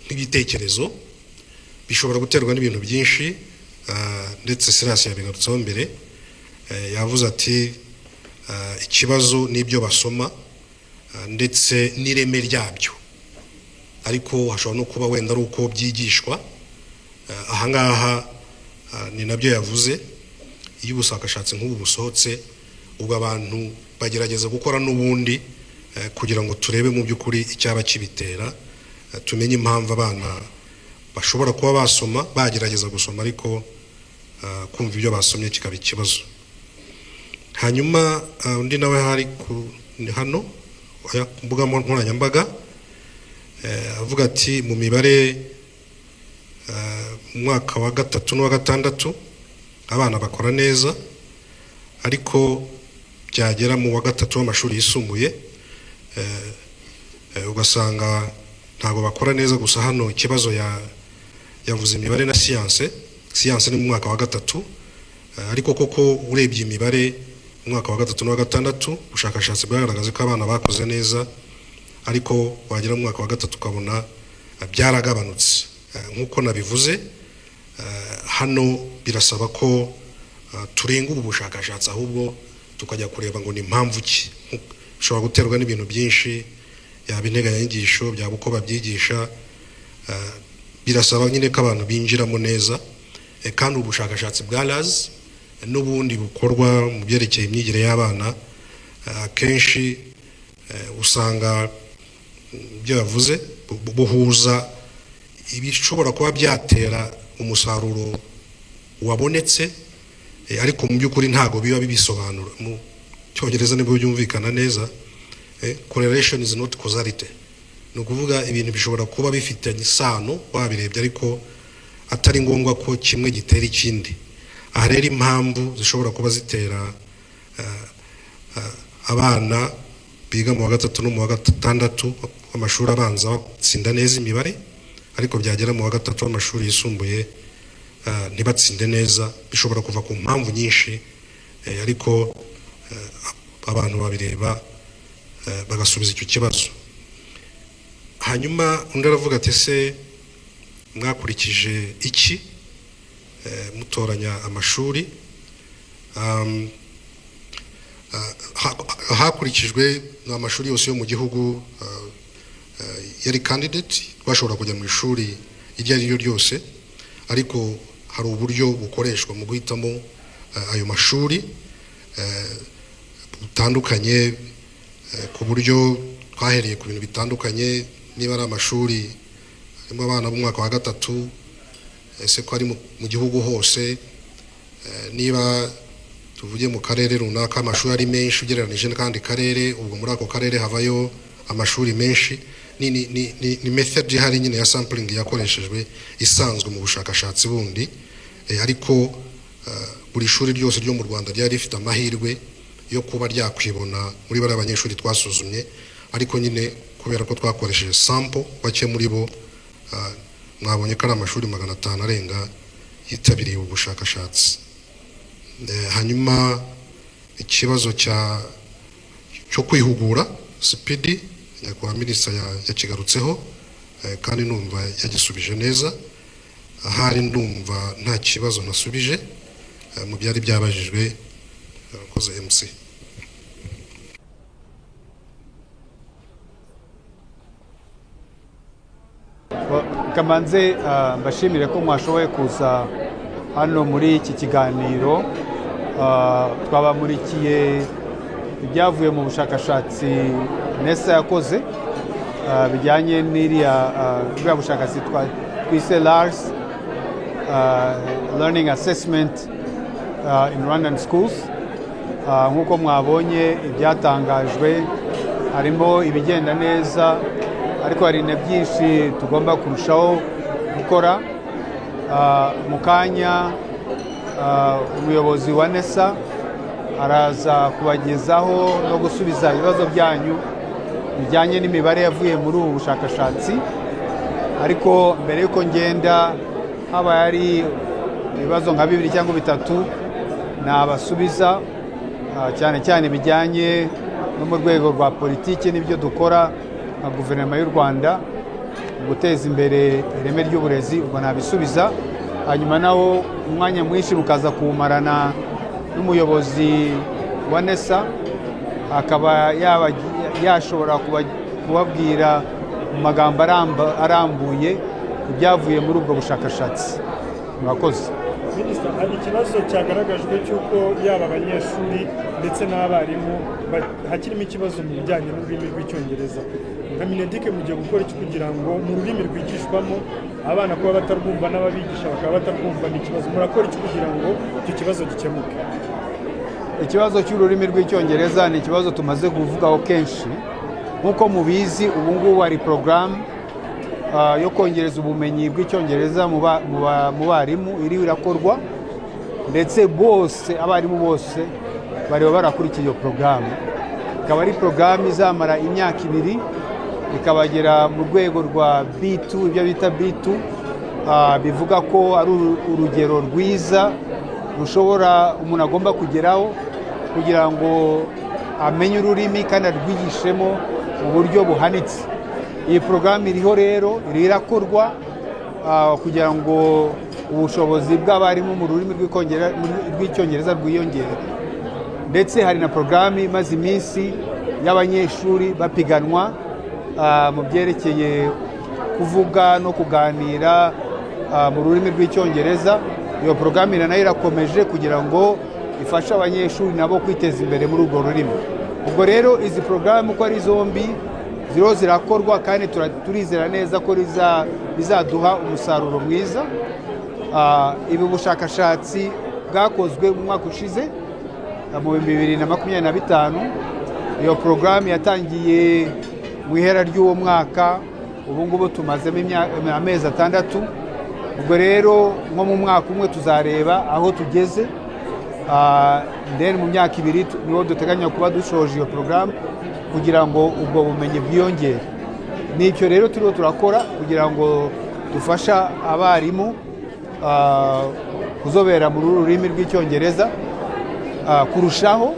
nk'ibitekerezo. Bishobora guterwa n'ibintu byinshi, ndetse Silas yabigarutseho mbere. Yavuze ati ikibazo n'ibyo basoma ndetse n'ireme ryabyo, ariko hashobora no kuba wenda ari uko byigishwa. Ahangaha ni nabyo yavuze, iyo ubushakashatsi nk'ubu busohotse, ubwo abantu bagerageza gukora n'ubundi kugira ngo turebe mu by'ukuri icyaba kibitera, tumenye impamvu abana bashobora kuba basoma, bagerageza gusoma, ariko kumva ibyo basomye kikaba ikibazo. Hanyuma undi nawe hari ni hano, oya, ku mbuga nkoranyambaga, avuga ati mu mibare mu mwaka wa gatatu n'uwa gatandatu abana bakora neza, ariko byagera mu wa gatatu w'amashuri yisumbuye ugasanga ntabwo bakora neza. Gusa hano ikibazo yavuze imibare na siyanse. Siyanse ni mu mwaka wa gatatu, ariko koko urebye imibare mu mwaka wa gatatu n'uwa gatandatu, ubushakashatsi bwagaragaje ko abana bakoze neza, ariko wagera mu mwaka wa gatatu ukabona byaragabanutse. Nk'uko nabivuze, hano birasaba ko turenga ubu bushakashatsi, ahubwo tukajya kureba ngo ni impamvu ki. Bishobora guterwa n'ibintu byinshi, yaba integanyanyigisho, byaba uko babyigisha. Birasaba nyine ko abantu binjiramo neza. Kandi ubushakashatsi bwa RAS n'ubundi bukorwa mu byerekeye imyigire y'abana, akenshi usanga ibyo yavuze buhuza. Ibishobora kuba byatera umusaruro wabonetse, ariko mu by'ukuri ntabwo biba bibisobanura. Mu Cyongereza nibwo byumvikana neza, correlation is not causality. Ni ukuvuga ibintu bishobora kuba bifitanye isano wabirebye, ariko atari ngombwa ko kimwe gitera ikindi. Aha rero impamvu zishobora kuba zitera abana biga mu wa gatatu no mu wa gatandatu w'amashuri abanza batsinda neza imibare, ariko byagera mu wa gatatu w'amashuri yisumbuye ntibatsinde neza, bishobora kuva ku mpamvu nyinshi, ariko abantu babireba bagasubiza icyo kibazo. Hanyuma undi aravuga ati: "Ese mwakurikije iki mutoranya amashuri?" Hakurikijwe amashuri yose yo mu gihugu yari candidate. Twashobora kujya mu ishuri iryo ari ryo ryose, ariko hari uburyo bukoreshwa mu guhitamo ayo mashuri butandukanye, ku buryo twahereye ku bintu bitandukanye: niba ari amashuri harimo abana b'umwaka wa gatatu, ese ko ari mu gihugu hose, niba tuvuge mu karere runaka amashuri ari menshi ugereranije n'akandi karere, ubwo muri ako karere havayo amashuri menshi. Ni method ihari nyine ya sampling yakoreshejwe isanzwe mu bushakashatsi bundi, ariko buri shuri ryose ryo mu Rwanda ryari rifite amahirwe yo kuba ryakwibona muri bariya banyeshuri twasuzumye. Ariko nyine kubera ko twakoresheje sample bake muri bo, mwabonye ko ari amashuri 500 arenga yitabiriye ubu bushakashatsi. Hanyuma ikibazo cyo kwihugura, CPD, nyakubahwa minisita yakigarutseho, kandi numva yagisubije neza. Ahari ndumva nta kibazo nasubije mu byari byabajijwe. Abakoze MC. Kamanze mbashimire ko mwashoboye kuza hano muri iki kiganiro. Twabamurikiye ibyavuye mu bushakashatsi NESA yakoze bijyanye n'iriya buriya bushakashatsi twise LARS, Learning Assessment in Rwandan Schools. Nk'uko mwabonye ibyatangajwe, harimo ibigenda neza, ariko hari na byinshi tugomba kurushaho gukora. Mu kanya umuyobozi wa NESA araza kubagezaho no gusubiza ibibazo byanyu bijyanye n'imibare yavuye muri ubu bushakashatsi. Ariko mbere y'uko ngenda, haba hari ibibazo nka bibiri cyangwa bitatu nabasubiza, cyane cyane bijyanye no mu rwego rwa politiki n'ibyo dukora nka guverinoma y'u Rwanda mu guteza imbere ireme ry'uburezi, ubwo nabisubiza. Hanyuma naho umwanya mwinshi mukaza kuwumarana n'umuyobozi wa NESA, akaba yashobora kubabwira mu magambo arambuye ibyavuye muri ubwo bushakashatsi. Murakoze. Minisita, hari ikibazo cyagaragajwe cy'uko yaba abanyeshuri ndetse n'abarimu hakirimo ikibazo mu bijyanye n'ururimi rw'Icyongereza. Nka MINEDUC mugiye gukora iki kugira ngo mu rurimi rwigishwamo abana kuba batarwumva n'ababigisha bakaba batarwumva ni ikibazo? Murakora iki kugira ngo icyo kibazo gikemuke? Ikibazo cy'ururimi rw'Icyongereza ni ikibazo tumaze kuvugaho kenshi. Nk'uko mubizi, ubu ngubu hari porogaramu yo kongereza ubumenyi bw'Icyongereza mu barimu iriho irakorwa, ndetse bose, abarimu bose bareba barakurikiye iyo porogaramu. Ikaba ari porogaramu izamara imyaka 2, ikabagera mu rwego rwa B2, ibyo bita B2, bivuga ko ari urugero rwiza rushobora umuntu agomba kugeraho kugira ngo amenye ururimi kandi arwigishemo mu buryo buhanitse. Iyi porogaramu iriho rero, iriho irakorwa kugira ngo ubushobozi bw'abarimu mu rurimi rw'Icyongereza rwiyongere. Ndetse hari na porogaramu imaze iminsi y'abanyeshuri bapiganwa mu byerekeye kuvuga no kuganira mu rurimi rw'Icyongereza. Iyo porogaramu nayo irakomeje kugira ngo ifashe abanyeshuri nabo kwiteza imbere muri urwo rurimi. Ubwo rero izi porogaramu uko ari zombi Ziriho zirakorwa kandi turizera neza ko bizaduha umusaruro mwiza. Ibi bushakashatsi bwakozwe mu mwaka ushize, mu 2025. Iyo porogaramu yatangiye mu ihera ry'uwo mwaka. Ubu ngubu tumazemo amezi 6. Ubwo rero nko mu mwaka umwe tuzareba aho tugeze. Then mu myaka 2 niho duteganya kuba dushoje iyo porogaramu kugira ngo ubwo bumenyi bwiyongere. Nicyo rero turiho turakora kugira ngo dufasha abarimu kuzobera muri uru rurimi rw'Icyongereza kurushaho.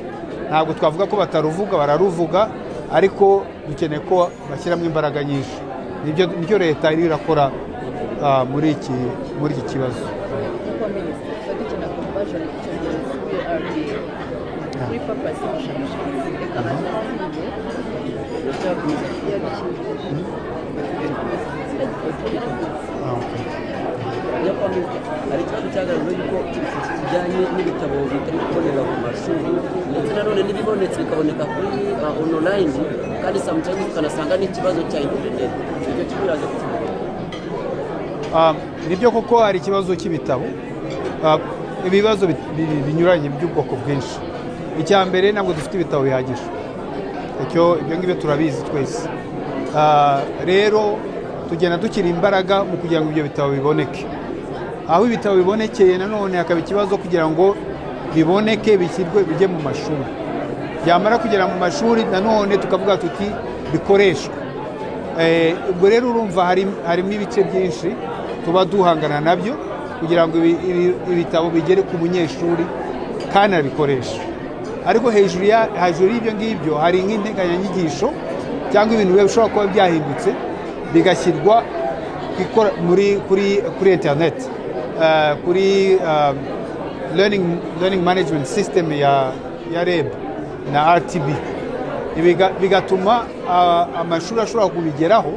Ntabwo twavuga ko bataruvuga, bararuvuga, ariko dukeneye ko bashyiramo imbaraga nyinshi. Nibyo leta iriho irakora muri iki kibazo. Nyakubahwa Minisitiri, tuba dukenera conversion Icyongereza kuri RBA kuri purpose y'ubushakashatsi. Reka alternative turakomeza. Ah, okay. Nyakubahwa Minisitiri, hari ikibazo cyagaragaje yuko kijyanye n'ibitabo bitari kuboneka mu mashuri, ndetse nanone n'ibibonetse bikaboneka kuri online, kandi sometimes ukanasanga n'ikibazo cya internet. Icyo kigo iraza kukivuga? Nibyo koko hari ikibazo cy'ibitabo. Ibibazo binyuranye by'ubwoko bwinshi. Icya mbere, ntabwo dufite ibitabo bihagije. Ibyo ngibyo turabizi twese. Rero tugenda dushyira imbaraga mu kugira ngo ibyo bitabo biboneke. Aho ibitabo bibonekeye, nanone hakaba ikibazo kugira ngo biboneke, bishyirwe, bijye mu mashuri. Byamara kugera mu mashuri, nanone tukavuga tuti bikoreshwe. Ubwo rero urumva harimo ibice byinshi tuba duhangana nabyo kugira ngo ibitabo bigere ku munyeshuri kandi abikoreshe. Ariko hejuru y'ibyo ngibyo hari nk'integanyanyigisho cyangwa ibintu biba bishobora kuba byahindutse bigashyirwa kuri interineti, kuri learning management system ya REB na RTB. Ibi bigatuma amashuri ashobora kubigeraho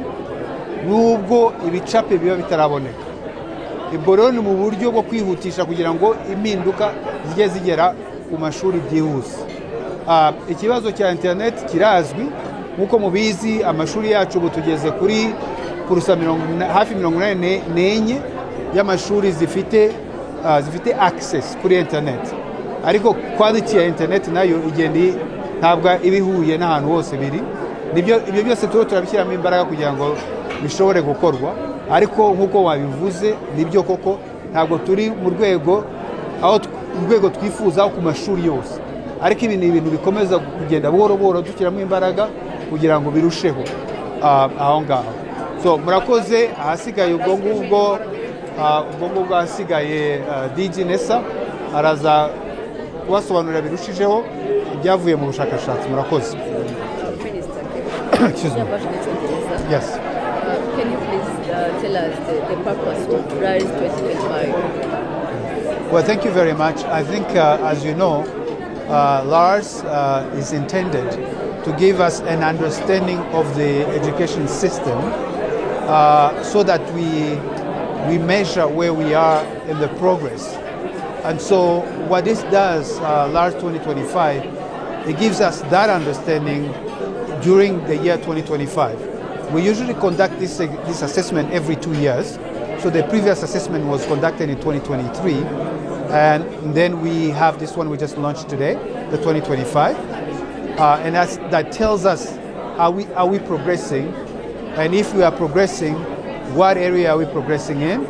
nubwo ibicape biba bitaraboneka. Ubwo rero ni mu buryo bwo kwihutisha kugira ngo impinduka zijye zigera ku mashuri byihuse. Ikibazo cya interineti kirazwi. Nk'uko mubizi, amashuri yacu ubu tugeze kuri purusa hafi 84 y'amashuri zifite access kuri interineti, ariko quality ya interineti nayo igenda ntabwo iba ihuye n'ahantu hose biri. Nibyo, ibyo byose tuba turabishyiramo imbaraga kugira ngo bishobore gukorwa. Ariko nk'uko wabivuze, nibyo koko ntabwo turi mu rwego aho urwego twifuza ku mashuri yose, ariko ibi ni ibintu bikomeza kugenda buhoro buhoro, dushyiramo imbaraga kugira ngo birusheho aho ngaho. So murakoze. Ahasigaye ubwo ngubwo ahasigaye DG Nesa araza kubasobanurira birushijeho ibyavuye mu bushakashatsi. Murakoze. Minister, Excuse me. version Icyongereza. Yes. Can you please tell us the purpose of RISE 2025? Well, thank you very much. I think, as you know, LARS is intended to give us an understanding of the education system so that we measure where we are in the progress. And so, what this does, LARS 2025, it gives us that understanding during the year 2025. We usually conduct this assessment every 2 years. So the previous assessment was conducted in 2023. And then we have this one we just launched today, the 2025. And that tells us, are we progressing? And if we are progressing, what area are we progressing in?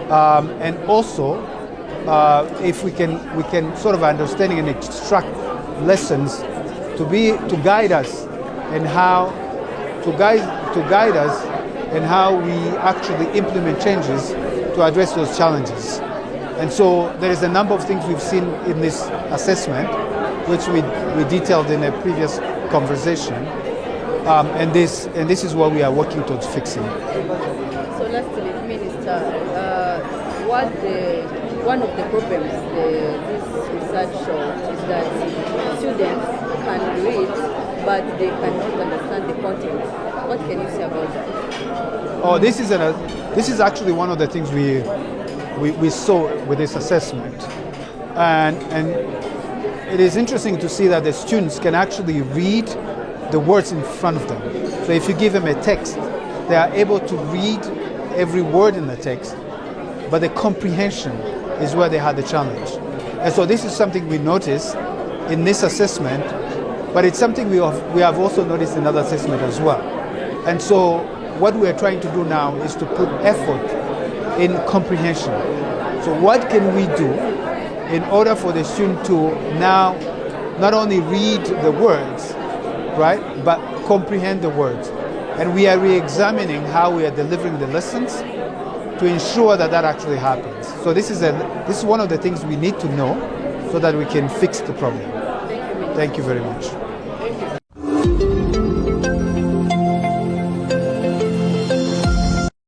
And also, if we can sort of understanding and extract lessons to guide us and how to guide us and how we actually implement changes to address those challenges. And so there is a number of things we've seen in this assessment, which we detailed in a previous conversation. And this is what we are working towards fixing. So lastly, Minister, what the one of the problems this research showed is that students can read, but they cannot understand the content. What can you say about that? Oh, this is actually one of the things we saw with this assessment. And it is interesting to see that the students can actually read the words in front of them. So if you give them a text, they are able to read every word in the text, but the comprehension is where they had the challenge. And so this is something we noticed in this assessment, but it's something we have also noticed in other assessment as well. And so what we are trying to do now is to put effort in comprehension. So what can we do in order for the student to now not only read the words, right, but comprehend the words? And we are re-examining how we are delivering the lessons to ensure that that actually happens. So this is one of the things we need to know so that we can fix the problem. Thank you very much.